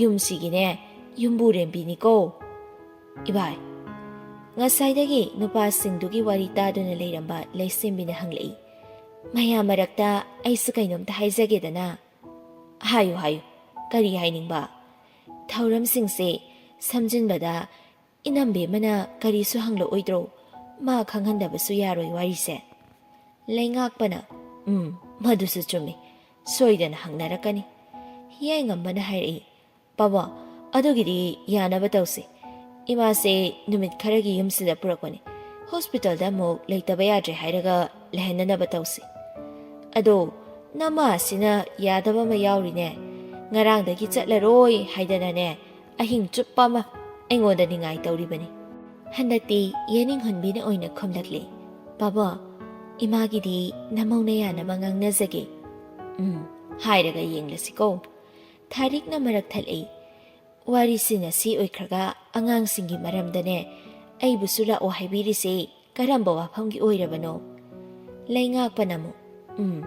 ꯌꯨꯝꯁꯤꯒꯤꯅꯦ ꯌꯨꯝꯕꯨꯔꯦꯝꯕꯤꯅꯤꯀꯣ꯫" "ꯏꯕꯥꯏ꯫" ꯉꯁꯥꯏꯗꯒꯤ ꯅꯨꯄꯥꯁꯤꯡꯗꯨꯒꯤ ꯋꯥꯔꯤ ꯇꯥꯗꯨꯅ ꯂꯩꯔꯝꯕ ꯂꯩꯁꯦꯝꯕꯤꯅ ꯍꯪꯂꯛꯏ, "ꯃꯌꯥꯝ ꯃꯔꯛꯇ ꯑꯩꯁꯨ ꯀꯩꯅꯣꯝꯇ ꯍꯥꯏꯖꯒꯦꯗꯅ꯫" "ꯍꯥꯏꯌꯨ, ꯍꯥꯏꯌꯨ꯫ ꯀꯔꯤ ꯍꯥꯏꯅꯤꯡꯕ?" "ꯊꯧꯔꯝꯁꯤꯡꯁꯦ ꯁꯝꯖꯤꯟꯕꯗ ꯏꯅꯝꯕꯤ ꯑꯃꯅ ꯀꯔꯤꯁꯨ ꯍꯪꯂꯛꯑꯣꯏꯗ꯭ꯔꯣ? ꯃꯥ ꯈꯪꯍꯟꯗꯕꯁꯨ ꯌꯥꯔꯣꯏ ꯋꯥꯔꯤꯁꯦ꯫" ꯂꯩꯉꯥꯛꯄꯅ, "ꯎꯝ, ꯃꯗꯨꯁꯨ ꯆꯨꯝꯃꯤ꯫ ꯁꯣꯏꯗꯅ ꯍꯪꯅꯔꯛꯀꯅꯤ꯫" ꯍꯤꯌꯥꯏꯉꯝꯕꯅ ꯍꯥꯏꯔꯛꯏ, "ꯄꯥꯕꯣ, ꯑꯗꯨꯒꯤꯗꯤ ꯌꯥꯅꯕ ꯇꯧꯁꯤ꯫ ꯏꯃꯥꯁꯦ ꯅꯨꯃꯤꯠ ꯈꯔꯒꯤ ꯌꯨꯝꯁꯤꯗ ꯄꯨꯔꯛꯄꯅꯤ꯫ ꯍꯣꯁꯄꯤꯇꯥꯜꯗ ꯑꯃꯨꯛ ꯂꯩꯇꯕ ꯌꯥꯗ꯭ꯔꯦ ꯍꯥꯏꯔꯒ ꯂꯩꯍꯟꯅꯅꯕ ꯇꯧꯁꯤ꯫" "ꯑꯗꯣ ꯅꯃꯥ ꯑꯁꯤꯅ ꯌꯥꯗꯕ ꯑꯃ ꯌꯥꯎꯔꯤꯅꯦ꯫ ꯉꯔꯥꯡꯗꯒꯤ ꯆꯠꯂꯔꯣꯏ ꯍꯥꯏꯗꯅꯅꯦ ꯑꯍꯤꯡ ꯆꯨꯞꯄ ꯑꯃ ꯑꯩꯉꯣꯟꯗ ꯅꯤꯡꯉꯥꯏ ꯇꯧꯔꯤꯕꯅꯤ꯫" ꯍꯟꯗꯛꯇꯤ ꯌꯦꯅꯤꯡꯍꯨꯟꯕꯤꯅ ꯑꯣꯏꯅ ꯈꯨꯝꯂꯛꯂꯦ, "ꯄꯥꯕꯣ, ꯏꯃꯥꯒꯤꯗꯤ ꯅꯃꯧꯅ ꯌꯥꯅꯕ ꯉꯥꯡꯅꯖꯒꯦ꯫" "ꯎꯝ, ꯍꯥꯏꯔꯒ ꯌꯦꯡꯂꯁꯤꯀꯣ꯫" ꯊꯥꯔꯤꯛꯅ ꯃꯔꯛ ꯊꯠꯂꯛꯏ, "ꯋꯥꯔꯤꯁꯤꯅ ꯁꯤ ꯑꯣꯏꯈ꯭ꯔꯒ ꯑꯉꯥꯡꯁꯤꯡꯒꯤ ꯃꯔꯝꯗꯅꯦ ꯑꯩꯕꯨꯁꯨ ꯂꯥꯛꯑꯣ ꯍꯥꯏꯕꯤꯔꯤꯁꯦ ꯀꯔꯝꯕ ꯋꯥꯐꯝꯒꯤ ꯑꯣꯏꯔꯕꯅꯣ?" ꯂꯩꯉꯥꯛꯄꯅ ꯑꯃꯨꯛ, "ꯎꯝ,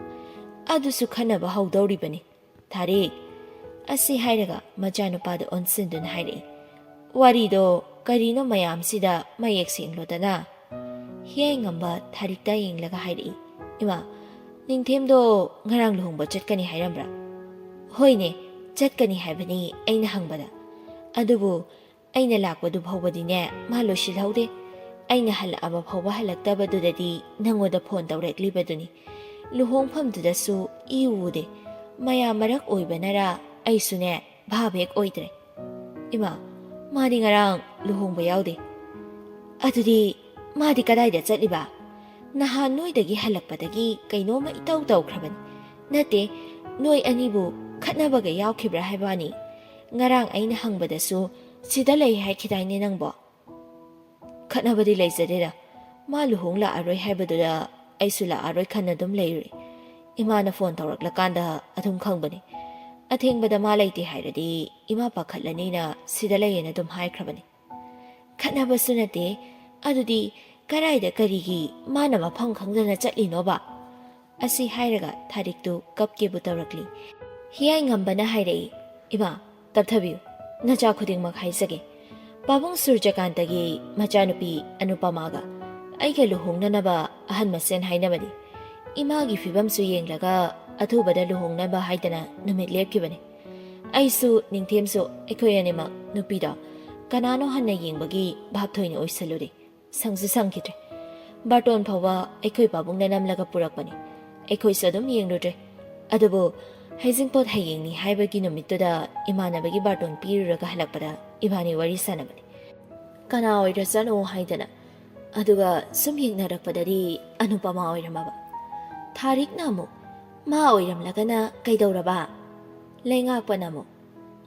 ꯑꯗꯨꯁꯨ ꯈꯟꯅꯕ ꯍꯧꯗꯧꯔꯤꯕꯅꯤ꯫ ꯊꯥꯔꯤꯛ꯫" ꯑꯁꯤ ꯍꯥꯏꯔꯒ ꯃꯆꯥꯅꯨꯄꯥꯗ ꯑꯣꯟꯁꯤꯟꯗꯨꯅ ꯍꯥꯏꯔꯛꯏ, "ꯋꯥꯔꯤꯗꯣ ꯀꯔꯤꯅꯣ ꯃꯌꯥꯝꯁꯤꯗ ꯃꯌꯦꯛ ꯁꯦꯡꯂꯣꯗꯅ꯫" ꯍꯤꯌꯥꯏꯉꯝꯕ ꯊꯥꯔꯤꯛꯇ ꯌꯦꯡꯂꯒ ꯍꯥꯏꯔꯛꯏ, "ꯏꯃꯥ, ꯅꯤꯡꯊꯦꯝꯗꯣ ꯉꯔꯥꯡ ꯂꯨꯍꯣꯡꯕ ꯆꯠꯀꯅꯤ ꯍꯥꯏꯔꯝꯕ꯭ꯔꯥ?" "ꯍꯣꯏꯅꯦ, ꯆꯠꯀꯅꯤ ꯍꯥꯏꯕꯅꯤ ꯑꯩꯅ ꯍꯪꯕꯗ꯫ ꯑꯗꯨꯕꯨ ꯑꯩꯅ ꯂꯥꯛꯄꯗꯨ ꯐꯥꯎꯕꯗꯤꯅꯦ ꯃꯥ ꯂꯣꯏꯁꯤꯜꯍꯧꯗꯦ꯫ ꯑꯩꯅ ꯍꯜꯂꯛꯑꯕ ꯐꯥꯎꯕ ꯍꯜꯂꯛꯇꯕꯗꯨꯗꯗꯤ ꯅꯪꯉꯣꯟꯗ ꯐꯣꯟ ꯇꯧꯔꯛꯂꯤꯕꯗꯨꯅꯤ꯫ ꯂꯨꯍꯣꯡꯐꯝꯗꯨꯗꯁꯨ ꯏ ꯎꯗꯦ꯫ ꯃꯌꯥꯝ ꯃꯔꯛ ꯑꯣꯏꯕꯅꯔ ꯑꯩꯁꯨꯅꯦ ꯚꯥꯞ ꯍꯦꯛ ꯑꯣꯏꯗ꯭ꯔꯦ꯫" "ꯏꯃꯥ, "ꯃꯥꯗꯤ ꯉꯔꯥꯡ ꯂꯨꯍꯣꯡꯕ ꯌꯥꯎꯗꯦ꯫ ꯑꯗꯨꯗꯤ ꯃꯥꯗꯤ ꯀꯗꯥꯏꯗ ꯆꯠꯂꯤꯕ? ꯅꯍꯥꯟ ꯅꯣꯏꯗꯒꯤ ꯍꯜꯂꯛꯄꯗꯒꯤ ꯀꯩꯅꯣꯝꯃ ꯏꯇꯧ ꯇꯧꯈ꯭ꯔꯕꯅꯤ꯫ ꯅꯠꯇꯦ, ꯅꯣꯏ ꯑꯅꯤꯕꯨ ꯈꯠꯅꯕꯒ ꯌꯥꯎꯈꯤꯕ꯭ꯔꯥ ꯍꯥꯏꯕ ꯋꯥꯅꯤ꯫ ꯉꯔꯥꯡ ꯑꯩꯅ ꯍꯪꯕꯗꯁꯨ ꯁꯤꯗ ꯂꯩ ꯍꯥꯏꯈꯤꯗꯥꯏꯅꯦ ꯅꯪꯕꯣ?" "ꯈꯠꯅꯕꯗꯤ ꯂꯩꯖꯗꯦꯗ꯫ ꯃꯥ ꯂꯨꯍꯣꯡ ꯂꯥꯛꯑꯔꯣꯏ ꯍꯥꯏꯕꯗꯨꯗ ꯑꯩꯁꯨ ꯂꯥꯛꯑꯔꯣꯏ ꯈꯟꯅ ꯑꯗꯨꯝ ꯂꯩꯔꯨꯔꯦ꯫ ꯏꯃꯥꯅ ꯐꯣꯟ ꯇꯧꯔꯛꯂꯀꯥꯟꯗ ꯑꯗꯨꯝ ꯈꯪꯕꯅꯤ꯫ ꯑꯊꯦꯡꯕꯗ ꯃꯥ ꯂꯩꯇꯦ ꯍꯥꯏꯔꯗꯤ ꯏꯃꯥ ꯄꯥꯈꯠꯂꯅꯤꯅ ꯁꯤꯗ ꯂꯩꯌꯦꯅ ꯑꯗꯨꯝ ꯍꯥꯏꯈ꯭ꯔꯕꯅꯤ꯫" "ꯈꯠꯅꯕꯁꯨ ꯅꯠꯇꯦ꯫ ꯑꯗꯨꯗꯤ ꯀꯔꯥꯏꯗ ꯀꯔꯤꯒꯤ ꯃꯥꯅ ꯃꯐꯝ ꯈꯪꯗꯅ ꯆꯠꯂꯤꯅꯣꯕ?" ꯑꯁꯤ ꯍꯥꯏꯔꯒ ꯊꯥꯔꯤꯛꯇꯨ ꯀꯞꯀꯦꯕꯨ ꯇꯧꯔꯛꯂꯤ꯫ ꯍꯤꯌꯥꯏꯉꯝꯕꯅ ꯍꯥꯏꯔꯛꯏ, "ꯏꯃꯥ, ꯇꯞꯊꯕꯤꯌꯨ꯫ ꯅꯆꯥ ꯈꯨꯗꯤꯡꯃꯛ ꯍꯥꯏꯖꯒꯦ꯫ ꯄꯥꯕꯨꯡ ꯁꯨꯔꯖꯀꯥꯟꯇꯒꯤ ꯃꯆꯥꯅꯨꯄꯤ ꯑꯅꯨꯄꯃꯥꯒ ꯑꯩꯒ ꯂꯨꯍꯣꯡꯅꯅꯕ ꯑꯍꯟ ꯃꯁꯦꯟ ꯍꯥꯏꯅꯕꯅꯤ꯫ ꯏꯃꯥꯒꯤ ꯐꯤꯕꯝꯁꯨ ꯌꯦꯡꯂꯒ ꯑꯊꯨꯕꯗ ꯂꯨꯍꯣꯡꯅꯕ ꯍꯥꯏꯗꯅ ꯅꯨꯃꯤꯠ ꯂꯦꯞꯈꯤꯕꯅꯤ꯫ ꯑꯩꯁꯨ ꯅꯤꯡꯊꯦꯝꯁꯨ ꯑꯩꯈꯣꯏ ꯑꯅꯤꯃꯛ ꯅꯨꯄꯤꯗꯣ ꯀꯅꯥꯅꯣ ꯍꯟꯅ ꯌꯦꯡꯕꯒꯤ ꯚꯥꯞ ꯊꯣꯏꯅ ꯑꯣꯏꯁꯜꯂꯨꯔꯦ꯫ ꯁꯪꯁꯨ ꯁꯪꯈꯤꯗ꯭ꯔꯦ꯫ ꯕꯥꯔꯇꯣꯟ ꯐꯥꯎꯕ ꯑꯩꯈꯣꯏ ꯄꯥꯕꯨꯡꯅ ꯅꯝꯂꯒ ꯄꯨꯔꯛꯄꯅꯤ꯫ ꯑꯩꯈꯣꯏꯁꯨ ꯑꯗꯨꯝ ꯌꯦꯡꯂꯨꯗ꯭ꯔꯦ꯫ ꯑꯗꯨꯕꯨ ꯍꯩꯖꯤꯡꯄꯣꯠ ꯍꯌꯦꯡꯅꯤ ꯍꯥꯏꯕꯒꯤ ꯅꯨꯃꯤꯠꯇꯨꯗ ꯏꯃꯥꯟꯅꯕꯒꯤ ꯕꯥꯔꯇꯣꯟ ꯄꯤꯔꯨꯔꯒ ꯍꯜꯂꯛꯄꯗ ꯏꯕꯥꯅꯤ ꯋꯥꯔꯤ ꯁꯥꯟꯅꯕꯅꯤ꯫ ꯀꯅꯥ ꯑꯣꯏꯔꯖꯥꯠꯅꯣ ꯍꯥꯏꯗꯅ꯫ ꯑꯗꯨꯒ ꯁꯨꯝ ꯌꯦꯡꯅꯔꯛꯄꯗꯗꯤ ꯑꯅꯨꯄꯃꯥ ꯑꯣꯏꯔꯝꯃꯕ꯫ ꯊꯥꯔꯤꯛꯅ ꯑꯃꯨꯛ, "ꯃꯥ ꯑꯣꯏꯔꯝꯂꯒꯅ ꯀꯩꯗꯧꯔꯕ?" ꯂꯩꯉꯥꯛꯄꯅ ꯑꯃꯨꯛ,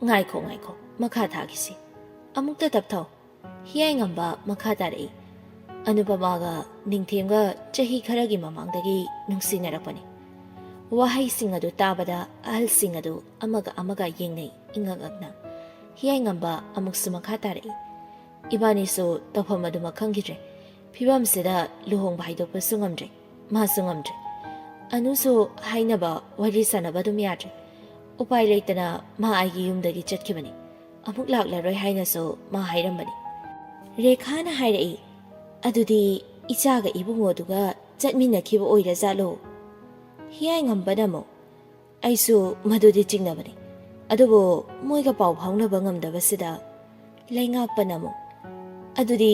"ꯉꯥꯏꯈꯣ, ꯉꯥꯏꯈꯣ, ꯃꯈꯥ ꯊꯥꯈꯤꯁꯤ꯫ ꯑꯃꯨꯛꯇ ꯇꯞꯊꯧ꯫" ꯍꯤꯌꯥꯏꯉꯝꯕ ꯃꯈꯥ ꯇꯥꯔꯛꯏ, "ꯑꯅꯨꯄꯃꯥꯒ ꯅꯤꯡꯊꯦꯝꯒ ꯆꯍꯤ ꯈꯔꯒꯤ ꯃꯃꯥꯡꯗꯒꯤ ꯅꯨꯡꯁꯤꯅꯔꯛꯄꯅꯤ꯫" ꯋꯥꯍꯩꯁꯤꯡ ꯑꯗꯨ ꯇꯥꯕꯗ ꯑꯍꯜꯁꯤꯡ ꯑꯗꯨ ꯑꯃꯒ ꯑꯃꯒ ꯌꯦꯡꯅꯩ, ꯏꯉꯛ ꯉꯛꯅ꯫ ꯍꯤꯌꯥꯏꯉꯝꯕ ꯑꯃꯨꯛꯁꯨ ꯃꯈꯥ ꯇꯥꯔꯛꯏ, "ꯏꯕꯥꯅꯤꯁꯨ ꯇꯧꯐꯝ ꯑꯗꯨꯃꯛ ꯈꯪꯈꯤꯗ꯭ꯔꯦ꯫ ꯐꯤꯕꯝꯁꯤꯗ ꯂꯨꯍꯣꯡꯕ ꯍꯥꯏꯗꯣꯛꯄꯁꯨ ꯉꯝꯗ꯭ꯔꯦ, ꯃꯥꯁꯨ ꯉꯝꯗ꯭ꯔꯦ꯫ ꯑꯅꯨꯁꯨ ꯍꯥꯏꯅꯕ ꯋꯥꯔꯤ ꯁꯥꯟꯅꯕ ꯑꯗꯨꯝ ꯌꯥꯗ꯭ꯔꯦ꯫ ꯎꯄꯥꯏ ꯂꯩꯇꯅ ꯃꯥ ꯑꯩꯒꯤ ꯌꯨꯝꯗꯒꯤ ꯆꯠꯈꯤꯕꯅꯤ꯫ ꯑꯃꯨꯛ ꯂꯥꯛꯂꯔꯣꯏ ꯍꯥꯏꯅꯁꯨ ꯃꯥ ꯍꯥꯏꯔꯝꯕꯅꯤ꯫" ꯔꯦꯈꯥꯅ ꯍꯥꯏꯔꯛꯏ, "ꯑꯗꯨꯗꯤ ꯏꯆꯥꯒ ꯏꯕꯨꯡꯉꯣꯗꯨꯒ ꯆꯠꯃꯤꯟꯅꯈꯤꯕ ꯑꯣꯏꯔꯖꯥꯠꯂꯣ?" ꯍꯤꯌꯥꯏꯉꯝꯕꯅ ꯑꯃꯨꯛ, "ꯑꯩꯁꯨ ꯃꯗꯨꯗꯤ ꯆꯤꯡꯅꯕꯅꯤ꯫ ꯑꯗꯨꯕꯨ ꯃꯣꯏꯒ ꯄꯥꯎ ꯐꯥꯎꯅꯕ ꯉꯝꯗꯕꯁꯤꯗ꯫" ꯂꯩꯉꯥꯛꯄꯅ ꯑꯃꯨꯛ, "ꯑꯗꯨꯗꯤ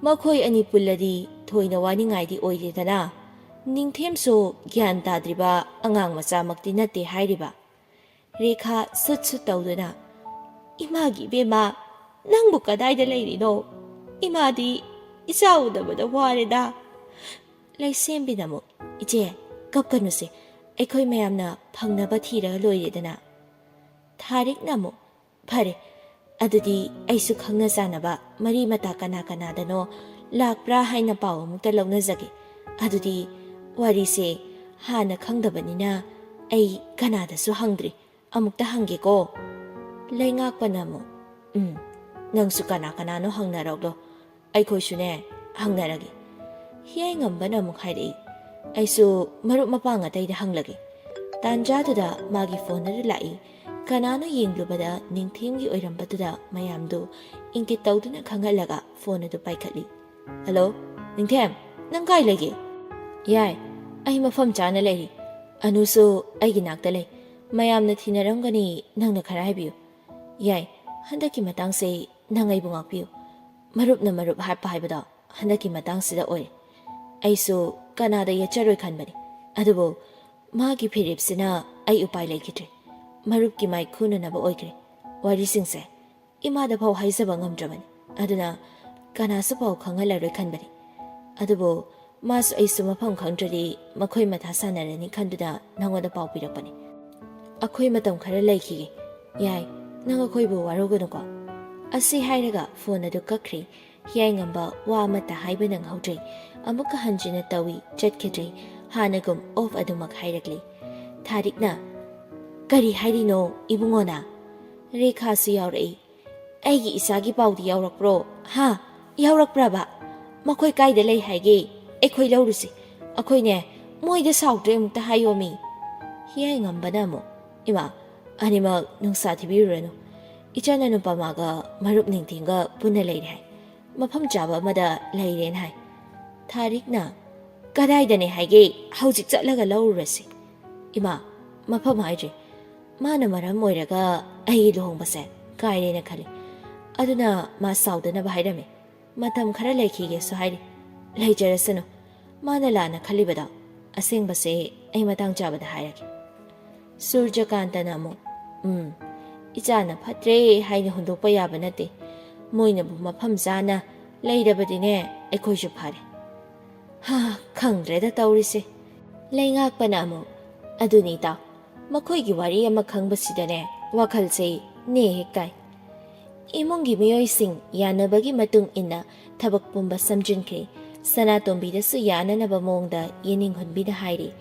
ꯃꯈꯣꯏ ꯑꯅꯤ ꯄꯨꯜꯂꯗꯤ ꯊꯣꯏꯅ ꯋꯥꯅꯤꯡꯉꯥꯏꯗꯤ ꯑꯣꯏꯔꯦꯗꯅ꯫ ꯅꯤꯡꯊꯦꯝꯁꯨ ꯒ꯭ꯌꯥꯟ ꯇꯥꯗ꯭ꯔꯤꯕ ꯑꯉꯥꯡ ꯃꯆꯥꯃꯛꯇꯤ ꯅꯠꯇꯦ ꯍꯥꯏꯔꯤꯕ꯫" ꯔꯦꯈꯥ ꯁꯨꯠ ꯁꯨꯠ ꯇꯧꯗꯨꯅ, "ꯏꯃꯥꯒꯤ ꯏꯕꯦꯝꯃ, "ꯅꯪꯕꯨ ꯀꯗꯥꯏꯗ ꯂꯩꯔꯤꯅꯣ? ꯏꯃꯥꯗꯤ ꯏꯆꯥ ꯎꯗꯕꯗ ꯋꯥꯔꯦꯗ꯫" ꯂꯩꯁꯦꯝꯕꯤꯅ ꯑꯃꯨꯛ, "ꯏꯆꯦ, ꯀꯞꯀꯅꯨꯁꯦ, ꯑꯩꯈꯣꯏ ꯃꯌꯥꯝꯅ ꯐꯪꯅꯕ ꯊꯤꯔꯒ ꯂꯣꯏꯔꯦꯗꯅ꯫" ꯊꯥꯔꯤꯛꯅ ꯑꯃꯨꯛ, "ꯐꯔꯦ, ꯑꯗꯨꯗꯤ ꯑꯩꯁꯨ ꯈꯪꯅ ꯆꯥꯟꯅꯕ ꯃꯔꯤ ꯃꯇꯥ ꯀꯅꯥ ꯀꯅꯥꯗꯅꯣ ꯂꯥꯛꯄ꯭ꯔꯥ ꯍꯥꯏꯅ ꯄꯥꯎ ꯑꯃꯨꯛꯇ ꯂꯧꯅꯖꯒꯦ꯫ ꯑꯗꯨꯗꯤ ꯋꯥꯔꯤꯁꯦ ꯍꯥꯟꯅ ꯈꯪꯗꯕꯅꯤꯅ ꯑꯩ ꯀꯅꯥꯗꯁꯨ ꯍꯪꯗ꯭ꯔꯤ꯫ ꯑꯃꯨꯛꯇ ꯍꯪꯒꯦꯀꯣ꯫" ꯂꯩꯉꯥꯛꯄꯅ ꯑꯃꯨꯛ, "ꯎꯝ, ꯅꯪꯁꯨ ꯀꯅꯥ ꯀꯅꯥꯅꯣ ꯍꯪꯅꯔꯛꯂꯣ, ꯑꯩꯈꯣꯏꯁꯨꯅꯦ ꯍꯪꯅꯔꯒꯦ꯫" ꯍꯤꯌꯥꯏꯉꯝꯕꯅ ꯑꯃꯨꯛ ꯍꯥꯏꯔꯛꯏ, "ꯑꯩꯁꯨ ꯃꯔꯨꯞ ꯃꯄꯥꯡ ꯑꯇꯩꯗ ꯍꯪꯂꯒꯦ꯫" ꯇꯥꯟꯖꯥꯗꯨꯗ ꯃꯥꯒꯤ ꯐꯣꯟ ꯑꯗꯨ ꯂꯥꯛꯏ꯫ ꯀꯅꯥꯅꯣ ꯌꯦꯡꯂꯨꯕꯗ ꯅꯤꯡꯊꯦꯝꯒꯤ ꯑꯣꯏꯔꯝꯕꯗꯨꯗ ꯃꯌꯥꯝꯗꯨ ꯏꯪꯒꯤꯠ ꯇꯧꯗꯨꯅ ꯈꯪꯍꯜꯂꯒ ꯐꯣꯟ ꯑꯗꯨ ꯄꯥꯏꯈꯠꯂꯤ꯫ "ꯍꯜꯂꯣ, ꯅꯤꯡꯊꯦꯝ, ꯅꯪ ꯀꯥꯏ ꯂꯩꯒꯦ?" "ꯌꯥꯏ, ꯑꯩ ꯃꯐꯝ ꯆꯥꯅ ꯂꯩꯔꯤ꯫ ꯑꯅꯨꯁꯨ ꯑꯩꯒꯤ ꯅꯥꯛꯇ ꯂꯩ꯫ ꯃꯌꯥꯝꯅ ꯊꯤꯅꯔꯝꯒꯅꯤ, ꯅꯪꯅ ꯈꯔ ꯍꯥꯏꯕꯤꯌꯨ꯫" "ꯌꯥꯏ, ꯍꯟꯗꯛꯀꯤ ꯃꯇꯥꯡꯁꯦ ꯅꯪ ꯑꯩꯕꯨ ꯉꯥꯛꯄꯤꯌꯨ꯫ ꯃꯔꯨꯞꯅ ꯃꯔꯨꯞ ꯍꯥꯠꯄ ꯍꯥꯏꯕꯗꯣ ꯍꯟꯗꯛꯀꯤ ꯃꯇꯥꯡꯁꯤꯗ ꯑꯣꯏꯔꯦ꯫ ꯑꯩꯁꯨ ꯀꯅꯥꯗ ꯌꯦꯠꯆꯔꯣꯏ ꯈꯟꯕꯅꯤ, ꯑꯗꯨꯕꯨ ꯃꯥꯒꯤ ꯐꯤꯔꯦꯞꯁꯤꯅ ꯑꯩ ꯎꯄꯥꯏ ꯂꯩꯈꯤꯗ꯭ꯔꯦ꯫ ꯃꯔꯨꯞꯀꯤ ꯃꯥꯏ ꯈꯨꯅꯅꯕ ꯑꯣꯏꯈ꯭ꯔꯦ꯫ ꯋꯥꯔꯤꯁꯤꯡꯁꯦ ꯏꯃꯥꯗ ꯐꯥꯎ ꯍꯥꯏꯖꯕ ꯉꯝꯗ꯭ꯔꯕꯅꯤ꯫ ꯑꯗꯨꯅ ꯀꯅꯥꯁꯨ ꯄꯥꯎ ꯈꯪꯍꯜꯂꯔꯣꯏ ꯈꯟꯕꯅꯤ꯫ ꯑꯗꯨꯕꯨ ꯃꯥꯁꯨ ꯑꯩꯁꯨ ꯃꯐꯝ ꯈꯪꯗ꯭ꯔꯗꯤ ꯃꯈꯣꯏ ꯃꯊꯥ ꯁꯥꯟꯅꯔꯅꯤ ꯈꯟꯗꯨꯅ ꯅꯉꯣꯟꯗ ꯄꯥꯎ ꯄꯤꯔꯛꯄꯅꯤ꯫ ꯑꯩꯈꯣꯏ ꯃꯇꯝ ꯈꯔ ꯂꯩꯈꯤꯒꯦ꯫ ꯌꯥꯏ, ꯅꯪ ꯑꯩꯈꯣꯏꯕꯨ ꯋꯥꯔꯧꯒꯅꯨꯀꯣ꯫" ꯑꯁꯤ ꯍꯥꯏꯔꯒ ꯐꯣꯟ ꯑꯗꯨ ꯀꯛꯈ꯭ꯔꯦ꯫ ꯍꯤꯌꯥꯏꯉꯝꯕ ꯋꯥ ꯑꯃꯠꯇ ꯍꯥꯏꯕ ꯅꯪꯍꯧꯗ꯭ꯔꯦ꯫ ꯑꯃꯨꯛꯀ ꯍꯟꯖꯤꯟꯅ ꯇꯧꯏ, ꯆꯠꯈꯤꯗ꯭ꯔꯦ꯫ ꯍꯥꯟꯅꯒꯨꯝ ꯑꯣꯐ ꯑꯗꯨꯃꯛ ꯍꯥꯏꯔꯛꯂꯤ꯫ ꯊꯥꯔꯤꯛꯅ, "ꯀꯔꯤ ꯍꯥꯏꯔꯤꯅꯣ ꯏꯕꯨꯡꯉꯣꯅ?" ꯔꯦꯈꯥꯁꯨ ꯌꯥꯎꯔꯛꯏ꯫ "ꯑꯩꯒꯤ ꯏꯆꯥꯒꯤ ꯄꯥꯎꯗꯤ ꯌꯥꯎꯔꯛꯄ꯭ꯔꯣ? ꯍꯥ? ꯌꯥꯎꯔꯛꯄ꯭ꯔꯕ? ꯃꯈꯣꯏ ꯀꯥꯏꯗ ꯂꯩ ꯍꯥꯏꯒꯦ? ꯑꯩꯈꯣꯏ ꯂꯧꯔꯨꯁꯤ꯫ ꯑꯩꯈꯣꯏꯅꯦ, ꯃꯣꯏꯗ ꯁꯥꯎꯗ꯭ꯔꯦ ꯑꯃꯨꯛꯇ ꯍꯥꯏꯌꯣꯃꯤ꯫" ꯍꯤꯌꯥꯏꯉꯝꯕꯅ ꯑꯃꯨꯛ, "ꯏꯃꯥ, ꯑꯅꯤꯃꯛ ꯅꯨꯡꯁꯥ ꯊꯤꯕꯤꯔꯨꯔꯅꯨ꯫ ꯏꯆꯟ ꯑꯅꯨꯄꯃꯥꯒ ꯃꯔꯨꯞ ꯅꯤꯡꯊꯦꯝꯒ ꯄꯨꯟꯅ ꯂꯩꯔꯦ ꯍꯥꯏ꯫ ꯃꯐꯝ ꯆꯥꯕ ꯑꯃꯗ ꯂꯩꯔꯦꯅ ꯍꯥꯏ꯫" ꯊꯥꯔꯤꯛꯅ, "ꯀꯗꯥꯏꯗꯅꯦ ꯍꯥꯏꯒꯦ? ꯍꯧꯖꯤꯛ ꯆꯠꯂꯒ ꯂꯧꯔꯨꯔꯁꯤ꯫" "ꯏꯃꯥ, ꯃꯐꯝ ꯍꯥꯏꯗ꯭ꯔꯤ꯫ ꯃꯥꯅ ꯃꯔꯝ ꯑꯣꯏꯔꯒ ꯑꯩꯒꯤ ꯂꯨꯍꯣꯡꯕꯁꯦ ꯀꯥꯏꯔꯦꯅ ꯈꯜꯂꯤ꯫ ꯑꯗꯨꯅ ꯃꯥ ꯁꯥꯎꯗꯅꯕ ꯍꯥꯏꯔꯝꯃꯤ꯫ ꯃꯇꯝ ꯈꯔ ꯂꯩꯈꯤꯒꯦꯁꯨ ꯍꯥꯏꯔꯤ꯫ ꯂꯩꯖꯔꯁꯅꯨ꯫ ꯃꯥꯅ ꯂꯥꯟꯅ ꯈꯜꯂꯤꯕꯗꯣ ꯑꯁꯦꯡꯕꯁꯦ ꯑꯩ ꯃꯇꯥꯡ ꯆꯥꯕꯗ ꯍꯥꯏꯔꯒꯦ꯫" ꯁꯨꯔꯖꯀꯥꯟꯇꯅ ꯑꯃꯨꯛ, "ꯎꯝ, ꯏꯆꯥꯅ ꯐꯠꯇ꯭ꯔꯦ ꯍꯥꯏꯅ ꯍꯨꯟꯗꯣꯛꯄ ꯌꯥꯕ ꯅꯠꯇꯦ꯫ ꯃꯣꯏꯅꯕꯨ ꯃꯐꯝ ꯆꯥꯅ ꯂꯩꯔꯕꯗꯤꯅꯦ, ꯑꯩꯈꯣꯏꯁꯨ ꯐꯔꯦ꯫ ꯍꯥ, ꯈꯪꯗ꯭ꯔꯦꯗ ꯇꯧꯔꯤꯁꯦ꯫ ꯂꯩꯉꯥꯛꯄꯅ ꯑꯃꯨꯛ, "ꯑꯗꯨꯅꯤ ꯏꯇꯥꯎ, ꯃꯈꯣꯏꯒꯤ ꯋꯥꯔꯤ ꯑꯃ ꯈꯪꯕꯁꯤꯗꯅꯦ ꯋꯥꯈꯜꯁꯦ ꯅꯦ ꯍꯦꯛ ꯀꯥꯏ"꯫ ꯏꯃꯨꯡꯒꯤ ꯃꯤꯑꯣꯏꯁꯤꯡ ꯌꯥꯅꯕꯒꯤ ꯃꯇꯨꯡ ꯏꯟꯅ ꯊꯕꯛ ꯄꯨꯝꯕ ꯁꯝꯖꯤꯟꯈ꯭ꯔꯦ꯫ ꯁꯅꯥꯇꯣꯝꯕꯤꯗꯁꯨ ꯌꯥꯅꯅꯕ ꯃꯑꯣꯡꯗ ꯌꯦꯅꯤꯡꯍꯨꯟꯕꯤꯅ ꯍꯥꯏꯔꯤ,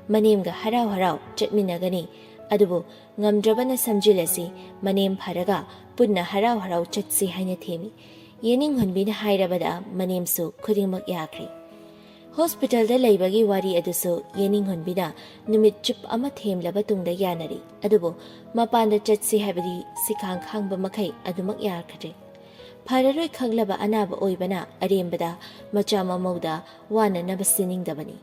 "ꯃꯅꯦꯝꯒ ꯍꯔꯥꯎ ꯍꯔꯥꯎ ꯆꯠꯃꯤꯟꯅꯒꯅꯤ, ꯑꯗꯨꯕꯨ ꯉꯝꯗ꯭ꯔꯕꯅ ꯁꯝꯖꯤꯜꯂꯁꯤ, ꯃꯅꯦꯝ ꯐꯔꯒ ꯄꯨꯟꯅ ꯍꯔꯥꯎ ꯍꯔꯥꯎ ꯆꯠꯁꯤ" ꯍꯥꯏꯅ ꯊꯦꯝꯃꯤ꯫ ꯌꯦꯅꯤꯡꯍꯨꯟꯕꯤꯅ ꯍꯥꯏꯔꯕꯗ ꯃꯅꯦꯝꯁꯨ ꯈꯨꯗꯤꯡꯃꯛ ꯌꯥꯈ꯭ꯔꯦ꯫ ꯍꯣꯁꯄꯤꯇꯥꯜꯗ ꯂꯩꯕꯒꯤ ꯋꯥꯔꯤ ꯑꯗꯨꯁꯨ ꯌꯦꯅꯤꯡꯍꯨꯟꯕꯤꯅ ꯅꯨꯃꯤꯠ ꯆꯨꯞ ꯑꯃ ꯊꯦꯝꯂꯕ ꯇꯨꯡꯗ ꯌꯥꯅꯔꯤ꯫ ꯑꯗꯨꯕꯨ ꯃꯄꯥꯟꯗ ꯆꯠꯁꯤ ꯍꯥꯏꯕꯗꯤ ꯁꯤꯈꯥꯡ ꯈꯥꯡꯕ ꯃꯈꯩ ꯑꯗꯨꯃꯛ ꯌꯥꯈ꯭ꯔꯦ꯫ ꯐꯔꯔꯣꯏ ꯈꯪꯂꯕ ꯑꯅꯥꯕ ꯑꯣꯏꯕꯅ ꯑꯔꯦꯝꯕꯗ ꯃꯆꯥ ꯃꯃꯧꯗ ꯋꯥꯅꯅꯕ ꯁꯤꯟꯅꯤꯡꯗꯕꯅꯤ꯫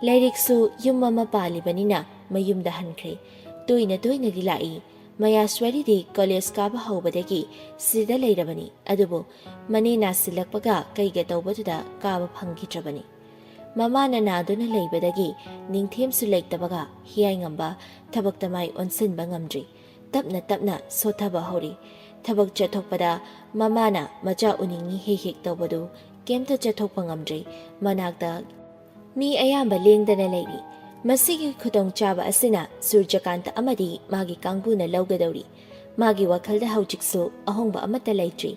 ꯂꯥꯏꯔꯤꯛꯁꯨ ꯌꯨꯝ ꯑꯃ ꯄꯥꯜꯂꯤꯕꯅꯤꯅ ꯃꯌꯨꯝꯗ ꯍꯟꯈ꯭ꯔꯦ꯫ ꯇꯣꯏꯅ ꯇꯣꯏꯅꯗꯤ ꯂꯥꯛꯏ꯫ ꯃꯌꯥꯁ꯭ꯋꯔꯤꯗꯤ ꯀꯣꯂꯦꯖ ꯀꯥꯕ ꯍꯧꯕꯗꯒꯤ ꯁꯤꯗ ꯂꯩꯔꯕꯅꯤ, ꯑꯗꯨꯕꯨ ꯃꯅꯦ ꯅꯥꯁꯤꯜꯂꯛꯄꯒ ꯀꯩꯒ ꯇꯧꯕꯗꯨꯗ ꯀꯥꯕ ꯐꯪꯈꯤꯗ꯭ꯔꯕꯅꯤ꯫ ꯃꯃꯥꯅ ꯅꯥꯗꯨꯅ ꯂꯩꯕꯗꯒꯤ ꯅꯤꯡꯊꯦꯝꯁꯨ ꯂꯩꯇꯕꯒ ꯍꯤꯌꯥꯏꯉꯝꯕ ꯊꯕꯛꯇ ꯃꯥꯏ ꯑꯣꯟꯁꯤꯟꯕ ꯉꯝꯗ꯭ꯔꯤ꯫ ꯇꯞꯅ ꯇꯞꯅ ꯁꯣꯠꯊꯕ ꯍꯧꯔꯤ꯫ ꯊꯕꯛ ꯆꯠꯊꯣꯛꯄꯗ ꯃꯃꯥꯅ ꯃꯆꯥ ꯎꯅꯤꯡꯉꯤ ꯍꯦꯛ ꯍꯦꯛ ꯇꯧꯕꯗꯨ ꯀꯩꯝꯇ ꯆꯠꯊꯣꯛꯄ ꯉꯝꯗ꯭ꯔꯤ꯫ ꯃꯅꯥꯛꯇ ꯃꯤ ꯑꯌꯥꯝꯕ ꯂꯦꯡꯗꯅ ꯂꯩꯔꯤ꯫ ꯃꯁꯤꯒꯤ ꯈꯨꯗꯣꯡꯆꯥꯕ ꯑꯁꯤꯅ ꯁꯨꯔꯖꯀꯥꯟꯇ ꯑꯃꯗꯤ ꯃꯥꯒꯤ ꯀꯥꯡꯕꯨꯅ ꯂꯧꯒꯗꯧꯔꯤ꯫ ꯃꯥꯒꯤ ꯋꯥꯈꯜꯗ ꯍꯧꯖꯤꯛꯁꯨ ꯑꯍꯣꯡꯕ ꯑꯃꯠꯇ ꯂꯩꯇ꯭ꯔꯤ꯫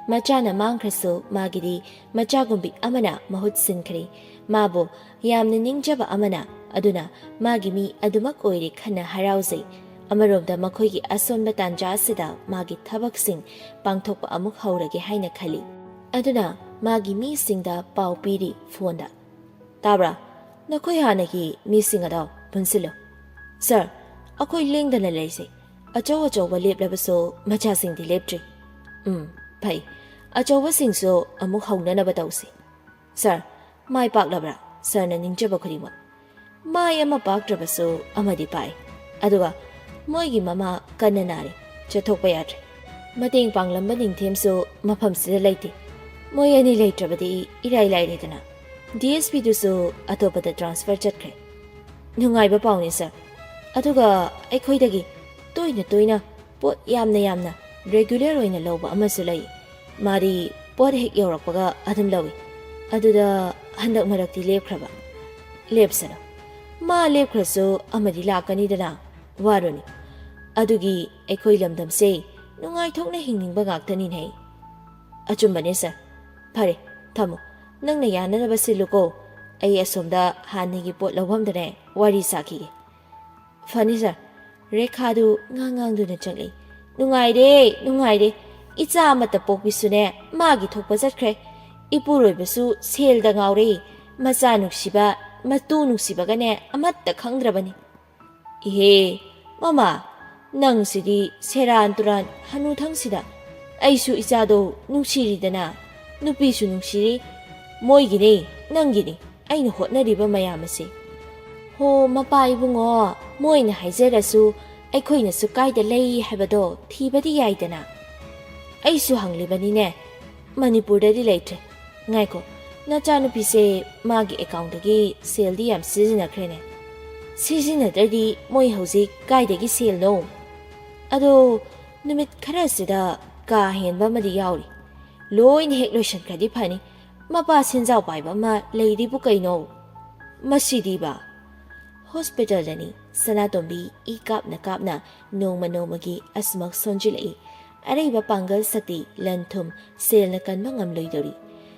ꯃꯆꯥꯅ ꯃꯥꯡꯈ꯭ꯔꯁꯨ ꯃꯥꯒꯤꯗꯤ ꯃꯆꯥꯒꯨꯝꯕꯤ ꯑꯃꯅ ꯃꯍꯨꯠ ꯁꯤꯟꯈ꯭ꯔꯦ꯫ ꯃꯥꯕꯨ ꯌꯥꯝꯅ ꯅꯤꯡꯖꯕ ꯑꯃꯅ, ꯑꯗꯨꯅ ꯃꯥꯒꯤ ꯃꯤ ꯑꯗꯨꯃꯛ ꯑꯣꯏꯔꯦ ꯈꯟꯅ ꯍꯔꯥꯎꯖꯩ꯫ ꯑꯃꯔꯣꯝꯗ ꯃꯈꯣꯏꯒꯤ ꯑꯁꯣꯟꯕ ꯇꯥꯟꯖꯥ ꯑꯁꯤꯗ ꯃꯥꯒꯤ ꯊꯕꯛꯁꯤꯡ ꯄꯥꯡꯊꯣꯛꯄ ꯑꯃꯨꯛ ꯍꯧꯔꯒꯦ ꯍꯥꯏꯅ ꯈꯜꯂꯤ꯫ ꯑꯗꯨꯅ ꯃꯥꯒꯤ ꯃꯤꯁꯤꯡꯗ ꯄꯥꯎ ꯄꯤꯔꯤ ꯐꯣꯟꯗ꯫ "ꯇꯥꯕ꯭ꯔꯥ? ꯅꯈꯣꯏ ꯍꯥꯟꯅꯒꯤ ꯃꯤꯁꯤꯡ ꯑꯗꯣ ꯄꯨꯟꯁꯤꯜꯂꯨ꯫ ꯁꯥꯔ, ꯑꯩꯈꯣꯏ ꯂꯦꯡꯗꯅ ꯂꯩꯔꯤꯁꯦ꯫ ꯑꯆꯧ ꯑꯆꯧꯕ ꯂꯦꯞꯂꯕꯁꯨ ꯃꯆꯥꯁꯤꯡꯗꯤ ꯂꯦꯞꯇ꯭ꯔꯤ꯫ ꯎꯝ, ꯐꯩ꯫ ꯑꯆꯧꯕꯁꯤꯡꯁꯨ ꯑꯃꯨꯛ ꯍꯧꯅꯅꯕ ꯇꯧꯁꯤ꯫ ꯁꯥꯔ, ꯃꯥꯏ ꯄꯥꯛꯂꯕ꯭ꯔꯥ? ꯁꯥꯔꯅ ꯅꯤꯡꯖꯕ ꯈꯨꯗꯤꯡꯃꯛ"꯫ ꯃꯥꯏ ꯑꯃ ꯄꯥꯛꯇ꯭ꯔꯕꯁꯨ ꯑꯃꯗꯤ ꯄꯥꯛꯏ꯫ ꯑꯗꯨꯒ ꯃꯣꯏꯒꯤ ꯃꯃꯥ ꯀꯟꯅ ꯅꯥꯔꯤ, ꯆꯠꯊꯣꯛꯄ ꯌꯥꯗ꯭ꯔꯦ꯫ ꯃꯇꯦꯡ ꯄꯥꯡꯂꯝꯕ ꯅꯤꯡꯊꯦꯝꯁꯨ ꯃꯐꯝꯁꯤꯗ ꯂꯩꯇꯦ꯫ ꯃꯣꯏ ꯑꯅꯤ ꯂꯩꯇ꯭ꯔꯕꯗꯤ ꯏꯔꯥꯏ ꯂꯥꯏꯔꯦꯗꯅ꯫ ꯗꯤ ꯑꯦꯁ ꯄꯤꯗꯨꯁꯨ ꯑꯇꯣꯞꯄꯗ ꯇ꯭ꯔꯥꯟꯁꯐꯔ ꯆꯠꯈ꯭ꯔꯦ꯫ ꯅꯨꯡꯉꯥꯏꯕ ꯄꯥꯎꯅꯤ, ꯁꯥꯔ꯫ ꯑꯗꯨꯒ ꯑꯩꯈꯣꯏꯗꯒꯤ ꯇꯣꯏꯅ ꯇꯣꯏꯅ ꯄꯣꯠ ꯌꯥꯝꯅ ꯌꯥꯝꯅ ꯔꯦꯒꯨꯂꯔ ꯑꯣꯏꯅ ꯂꯧꯕ ꯑꯃꯁꯨ ꯂꯩ꯫ ꯃꯥꯗꯤ ꯄꯣꯠ ꯍꯦꯛ ꯌꯧꯔꯛꯄꯒ ꯑꯗꯨꯝ ꯂꯧꯏ꯫ ꯑꯗꯨꯗ ꯍꯟꯗꯛ ꯃꯔꯛꯇꯤ ꯂꯦꯞꯈ꯭ꯔꯕ꯫ ꯂꯦꯞꯁꯅꯨ꯫ ꯃꯥ ꯂꯦꯞꯈ꯭ꯔꯁꯨ ꯑꯃꯗꯤ ꯂꯥꯛꯀꯅꯤꯗꯅ꯫ ꯋꯥꯔꯨꯅꯨ꯫ ꯑꯗꯨꯒꯤ ꯑꯩꯈꯣꯏ ꯂꯝꯗꯝꯁꯦ ꯅꯨꯡꯉꯥꯏꯊꯣꯛꯅ ꯍꯤꯡꯅꯤꯡꯕ ꯉꯥꯛꯇꯅꯤꯅꯦ꯫ ꯑꯆꯨꯝꯕꯅꯦ ꯁꯥꯔ꯫ ꯐꯔꯦ, ꯊꯝꯃꯣ꯫ ꯅꯪꯅ ꯌꯥꯅꯅꯕ ꯁꯤꯜꯂꯨꯀꯣ꯫ ꯑꯩ ꯑꯁꯣꯝꯗ ꯍꯥꯟꯅꯒꯤ ꯄꯣꯠ ꯂꯧꯐꯝꯗꯅꯦ ꯋꯥꯔꯤ ꯁꯥꯈꯤꯒꯦ꯫ ꯐꯅꯤ ꯁꯥꯔ꯫ ꯔꯦꯈꯥꯗꯨ ꯉꯥꯡ ꯉꯥꯡꯗꯨꯅ ꯆꯪꯂꯛꯏ꯫ ꯅꯨꯡꯉꯥꯏꯔꯦ, ꯅꯨꯡꯉꯥꯏꯔꯦ꯫ ꯏꯆꯥ ꯑꯃꯠꯇ ꯄꯣꯛꯄꯤꯁꯨꯅꯦ ꯃꯥꯒꯤ ꯊꯣꯛꯄ ꯆꯠꯈ꯭ꯔꯦ꯫ ꯏꯄꯨꯔꯣꯏꯕꯁꯨ ꯁꯦꯜꯗ ꯉꯥꯎꯔꯦ꯫ ꯃꯆꯥ ꯅꯨꯡꯁꯤꯕ, ꯃꯇꯨ ꯅꯨꯡꯁꯤꯕꯒꯅꯦ ꯑꯃꯠꯇ ꯈꯪꯗ꯭ꯔꯕꯅꯤ꯫ ꯏꯍꯦ, ꯃꯃꯥ, ꯅꯪꯁꯤꯗꯤ ꯁꯦꯔꯥꯟ ꯇꯨꯔꯥꯟ ꯍꯅꯨꯊꯪꯁꯤꯗ꯫ ꯑꯩꯁꯨ ꯏꯆꯥꯗꯣ ꯅꯨꯡꯁꯤꯔꯤꯗꯅ, ꯅꯨꯄꯤꯁꯨ ꯅꯨꯡꯁꯤꯔꯤ꯫ ꯃꯣꯏꯒꯤꯅꯦ, ꯅꯪꯒꯤꯅꯦ, ꯑꯩꯅ ꯍꯣꯠꯅꯔꯤꯕ ꯃꯌꯥꯝ ꯑꯁꯤ꯫ ꯍꯣ ꯃꯄꯥ ꯏꯕꯨꯡꯉꯣ, ꯃꯣꯏꯅ ꯍꯥꯏꯖꯔꯁꯨ ꯑꯩꯈꯣꯏꯅꯁꯨ ꯀꯥꯏꯗ ꯂꯩ ꯍꯥꯏꯕꯗꯣ ꯊꯤꯕꯗꯤ ꯌꯥꯏꯗꯅ꯫ ꯑꯩꯁꯨ ꯍꯪꯂꯤꯕꯅꯤꯅꯦ, ꯃꯅꯤꯄꯨꯔꯗꯗꯤ ꯂꯩꯇ꯭ꯔꯦ꯫ ꯉꯥꯏꯈꯣ, ꯅꯆꯥꯅꯨꯄꯤꯁꯦ ꯃꯥꯒꯤ ꯑꯦꯀꯥꯎꯟꯗꯒꯤ ꯁꯦꯜꯗꯤ ꯌꯥꯝ ꯁꯤꯖꯤꯟꯅꯈ꯭ꯔꯦꯅꯦ꯫ ꯁꯤꯖꯤꯟꯅꯗ꯭ꯔꯗꯤ ꯃꯣꯏ ꯍꯧꯖꯤꯛ ꯀꯥꯏꯗꯒꯤ ꯁꯦꯜꯅꯣ? ꯑꯗꯣ ꯅꯨꯃꯤꯠ ꯈꯔꯁꯤꯗ ꯀꯥ ꯍꯦꯟꯕ ꯑꯃꯗꯤ ꯌꯥꯎꯔꯤ꯫ ꯂꯣꯏꯅ ꯍꯦꯛ ꯂꯣꯏꯁꯤꯟꯈ꯭ꯔꯗꯤ ꯐꯅꯤ꯫ ꯃꯄꯥ ꯁꯦꯟꯖꯥꯎ ꯄꯥꯏꯕ ꯑꯃ ꯂꯩꯔꯤꯕꯨ ꯀꯩꯅꯣ? ꯃꯁꯤꯗꯤꯕ꯫ ꯍꯣꯁꯄꯤꯇꯥꯜꯗꯅꯤ ꯁꯅꯥꯇꯣꯝꯕꯤ ꯏ ꯀꯥꯞꯅ ꯀꯥꯞꯅ ꯅꯣꯡꯃ ꯅꯣꯡꯃꯒꯤ ꯑꯁꯨꯃꯛ ꯁꯣꯟꯖꯤꯜꯂꯛꯏ꯫ ꯑꯔꯩꯕ ꯄꯥꯡꯒꯜ ꯁꯛꯇꯤ, ꯂꯟ ꯊꯨꯝ, ꯁꯦꯜꯅ ꯀꯟꯕ ꯉꯝꯂꯣꯏꯗꯧꯔꯤ꯫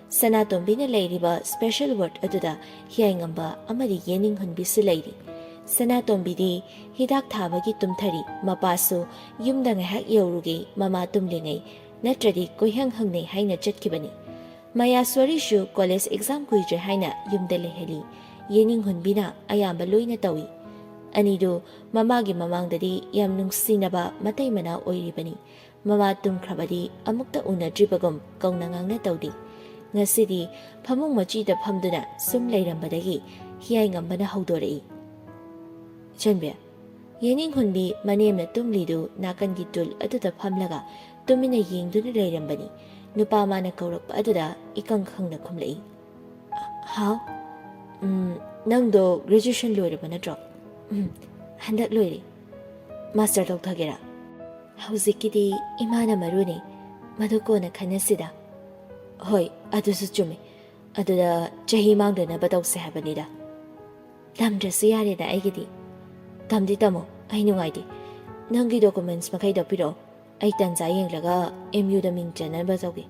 ꯁꯅꯥꯇꯣꯝꯕꯤꯅ ꯂꯩꯔꯤꯕ ꯁ꯭ꯄꯦꯁꯦꯜ ꯋꯥꯔꯗ ꯑꯗꯨꯗ ꯍꯤꯌꯥꯏꯉꯝꯕ ꯑꯃꯗꯤ ꯌꯦꯅꯤꯡꯍꯨꯟꯕꯤꯁꯨ ꯂꯩꯔꯤ꯫ ꯁꯅꯥꯇꯣꯝꯕꯤꯗꯤ ꯍꯤꯗꯥꯛ ꯊꯥꯕꯒꯤ ꯇꯨꯝꯊꯔꯤ꯫ ꯃꯄꯥꯁꯨ ꯌꯨꯝꯗ ꯉꯥꯏꯍꯥꯛ ꯌꯧꯔꯨꯒꯦ, ꯃꯃꯥ ꯇꯨꯝꯂꯤꯉꯩ, ꯅꯠꯇ꯭ꯔꯗꯤ ꯀꯣꯏꯍꯪ ꯍꯪꯅꯩ ꯍꯥꯏꯅ ꯆꯠꯈꯤꯕꯅꯤ꯫ ꯃꯌꯥꯁ꯭ꯋꯥꯔꯤꯁꯨ ꯀꯣꯂꯦꯖ ꯑꯦꯛꯖꯥꯝ ꯀꯨꯏꯗ꯭ꯔꯦ ꯍꯥꯏꯅ ꯌꯨꯝꯗ ꯂꯩꯍꯜꯂꯤ꯫ ꯌꯦꯅꯤꯡꯍꯨꯟꯕꯤꯅ ꯑꯌꯥꯝꯕ ꯂꯣꯏꯅ ꯇꯧꯏ꯫ ꯑꯅꯤꯗꯨ ꯃꯃꯥꯒꯤ ꯃꯃꯥꯡꯗꯗꯤ ꯌꯥꯝ ꯅꯨꯡꯁꯤꯅꯕ ꯃꯇꯩ ꯃꯅꯥꯎ ꯑꯣꯏꯔꯤꯕꯅꯤ꯫ ꯃꯃꯥ ꯇꯨꯝꯈ꯭ꯔꯕꯗꯤ ꯑꯃꯨꯛꯇ ꯎꯅꯗ꯭ꯔꯤꯕꯒꯨꯝ ꯀꯧꯅ ꯉꯥꯡꯅ ꯇꯧꯗꯦ꯫ ꯉꯁꯤꯗꯤ ꯐꯃꯨꯡ ꯃꯆꯤꯗ ꯐꯝꯗꯨꯅ ꯁꯨꯝ ꯂꯩꯔꯝꯕꯗꯒꯤ ꯍꯤꯌꯥꯏꯉꯝꯕꯅ ꯍꯧꯗꯣꯔꯛꯏ꯫ ꯏꯆꯟꯕꯤ, ꯌꯦꯅꯤꯡꯍꯨꯟꯕꯤ ꯃꯅꯦꯝꯅ ꯇꯨꯝꯂꯤꯗꯨ ꯅꯥꯀꯟꯒꯤ ꯇꯨꯜ ꯑꯗꯨꯗ ꯐꯝꯂꯒ ꯇꯨꯃꯤꯟꯅ ꯌꯦꯡꯗꯨꯅ ꯂꯩꯔꯝꯕꯅꯤ꯫ ꯅꯨꯄꯥ ꯃꯥꯅ ꯀꯧꯔꯛꯄ ꯑꯗꯨꯗ ꯏꯀꯪ ꯈꯪꯅ ꯈꯨꯝꯂꯛꯏ꯫ ꯍꯥꯎ? ꯎꯝ, ꯅꯪꯗꯣ ꯒ꯭ꯔꯦꯖꯨꯑꯦꯁꯟ ꯂꯣꯏꯔꯕ ꯅꯠꯇ꯭ꯔꯣ? ꯎꯝ, ꯍꯟꯗꯛ ꯂꯣꯏꯔꯦ꯫ ꯃꯥꯁꯇꯔ ꯇꯧꯊꯒꯦꯔꯥ? ꯍꯧꯖꯤꯛꯀꯤꯗꯤ ꯏꯃꯥꯅ ꯃꯔꯨꯅꯤ꯫ ꯃꯗꯨ ꯀꯣꯟꯅ ꯈꯟꯅꯁꯤꯗ꯫ ꯍꯣꯏ, ꯑꯗꯨꯁꯨ ꯆꯨꯝꯃꯤ꯫ ꯑꯗꯨꯗ ꯆꯍꯤ ꯃꯥꯡꯗꯅꯕ ꯇꯧꯁꯦ ꯍꯥꯏꯕꯅꯤꯗ꯫ ꯇꯝꯗ꯭ꯔꯁꯨ ꯌꯥꯔꯦꯗ ꯑꯩꯒꯤꯗꯤ꯫ ꯇꯝꯗꯤ ꯇꯝꯃꯣ, ꯑꯩ ꯅꯨꯡꯉꯥꯏꯇꯦ꯫ ꯅꯪꯒꯤ documents ꯃꯈꯩꯗꯣ ꯄꯤꯔꯛꯑꯣ, ꯑꯩ ꯇꯟꯖꯥ ꯌꯦꯡꯂꯒ M U ꯗ ꯃꯤꯡ ꯆꯟꯅꯕ ꯇꯧꯒꯦ꯫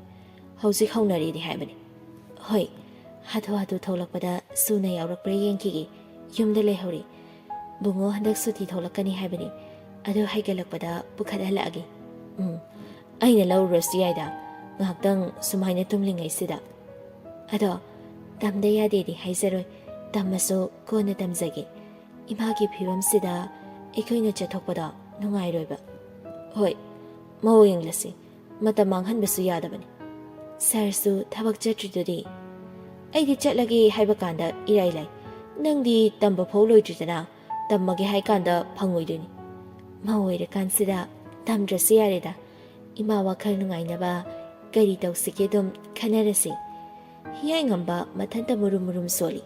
ꯍꯧꯖꯤꯛ ꯍꯧꯅꯔꯤꯗꯤ ꯍꯥꯏꯕꯅꯤ꯫ ꯍꯣꯏ, ꯍꯥꯊꯨ ꯍꯥꯊꯨ ꯊꯣꯛꯂꯛꯄꯗ ꯁꯨꯅ ꯌꯥꯎꯔꯛꯄ꯭ꯔꯥ ꯌꯦꯡꯈꯤꯒꯦ꯫ ꯌꯨꯝꯗ ꯂꯩꯍꯧꯔꯤ꯫ ꯕꯨꯡꯉꯣ ꯍꯟꯗꯛ ꯁꯨꯇꯤ ꯊꯣꯛꯂꯛꯀꯅꯤ ꯍꯥꯏꯕꯅꯤ꯫ ꯑꯗꯨ ꯍꯥꯏꯒꯠꯂꯛꯄꯗ ꯄꯨꯈꯠꯍꯜꯂꯛꯑꯒꯦ꯫ ꯎꯝ, ꯑꯩꯅ ꯂꯧꯔꯨꯔꯁꯨ ꯌꯥꯏꯗ, ꯉꯥꯏꯍꯥꯛꯇꯪ ꯁꯨꯃꯥꯏꯅ ꯇꯨꯝꯂꯤꯉꯩꯁꯤꯗ꯫ ꯑꯗꯣ ꯇꯝꯗ ꯌꯥꯗꯦꯗꯤ ꯍꯥꯏꯖꯔꯣꯏ, ꯇꯝꯃꯁꯨ ꯀꯣꯟꯅ ꯇꯝꯖꯒꯦ꯫ ꯏꯃꯥꯒꯤ ꯐꯤꯕꯝꯁꯤꯗ ꯑꯩꯈꯣꯏꯅ ꯆꯠꯊꯣꯛꯄꯗꯣ ꯅꯨꯡꯉꯥꯏꯔꯣꯏꯕ꯫ ꯍꯣꯏ, ꯃꯑꯣꯡ ꯌꯦꯡꯂꯁꯤ, ꯃꯇꯝ ꯃꯥꯡꯍꯟꯕꯁꯨ ꯌꯥꯗꯕꯅꯤ꯫ ꯁꯥꯔꯁꯨ ꯊꯕꯛ ꯆꯠꯇ꯭ꯔꯤꯗꯨꯗꯤ꯫ ꯑꯩꯗꯤ ꯆꯠꯂꯒꯦ ꯍꯥꯏꯕ ꯀꯥꯟꯗ ꯏꯔꯥꯏ ꯂꯥꯏ, ꯅꯪꯗꯤ ꯇꯝꯕ ꯐꯥꯎ ꯂꯣꯏꯗ꯭ꯔꯤꯗꯅ ꯇꯝꯃꯒꯦ ꯍꯥꯏ ꯀꯥꯟꯗ ꯐꯪꯉꯣꯏꯗꯣꯏꯅꯤ꯫ ꯃꯧ ꯑꯣꯏꯔꯀꯥꯟꯁꯤꯗ ꯇꯝꯗ꯭ꯔꯁꯨ ꯌꯥꯔꯦꯗ꯫ ꯏꯃꯥ ꯋꯥꯈꯜ ꯅꯨꯡꯉꯥꯏꯅꯕ ꯀꯔꯤ ꯇꯧꯁꯤꯒꯦ ꯑꯗꯨꯝ ꯈꯟꯅꯔꯁꯤ꯫ ꯍꯤꯌꯥꯏꯉꯝꯕ ꯃꯊꯟꯇ ꯃꯨꯔꯨꯝ ꯃꯨꯔꯨꯝ ꯁꯣꯜꯂꯤ꯫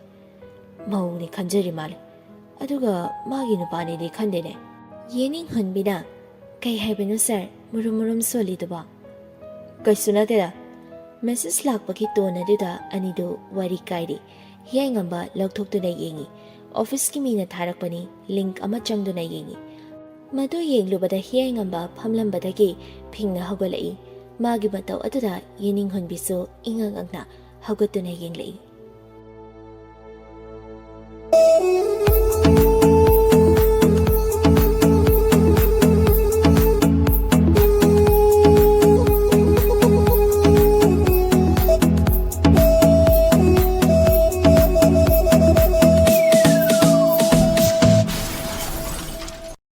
ꯃꯧꯅꯤ ꯈꯟꯖꯔꯤ ꯃꯥꯜꯂꯦ꯫ ꯑꯗꯨꯒ ꯃꯥꯒꯤ ꯅꯨꯄꯥꯅꯤꯗꯤ ꯈꯟꯗꯦꯅꯦ꯫ ꯌꯦꯅꯤꯡꯍꯟꯕꯤꯅ, "ꯀꯩ ꯍꯥꯏꯕꯅꯣ ꯁꯥꯔ, ꯃꯨꯔꯨꯝ ꯃꯨꯔꯨꯝ ꯁꯣꯜꯂꯤꯗꯨꯕꯣ?" "ꯀꯩꯁꯨ ꯅꯠꯇꯦꯗ꯫ ꯃꯦꯁꯦꯖ ꯂꯥꯛꯄꯒꯤ ꯇꯣꯟ ꯑꯗꯨꯗ ꯑꯅꯤꯗꯨ ꯋꯥꯔꯤ ꯀꯥꯏꯔꯤ꯫" ꯍꯤꯌꯥꯏꯉꯝꯕ ꯂꯧꯊꯣꯛꯇꯨꯅ ꯌꯦꯡꯉꯤ꯫ ꯑꯣꯐꯤꯁꯀꯤ ꯃꯤꯅ ꯊꯥꯔꯛꯄꯅꯤ, ꯂꯤꯡꯛ ꯑꯃ ꯆꯪꯗꯨꯅ ꯌꯦꯡꯉꯤ꯫ ꯃꯗꯨ ꯌꯦꯡꯂꯨꯕꯗ ꯍꯤꯌꯥꯏꯉꯝꯕ ꯐꯝꯂꯝꯕꯗꯒꯤ ꯐꯤꯡꯅ ꯍꯧꯒꯠꯂꯛꯏ꯫ ꯃꯥꯒꯤ ꯃꯇꯧ ꯑꯗꯨꯗ ꯌꯦꯅꯤꯡꯍꯟꯕꯤꯁꯨ ꯏꯉꯛ ꯉꯛꯅ ꯍꯧꯒꯠꯇꯨꯅ ꯌꯦꯡꯂꯛꯏ꯫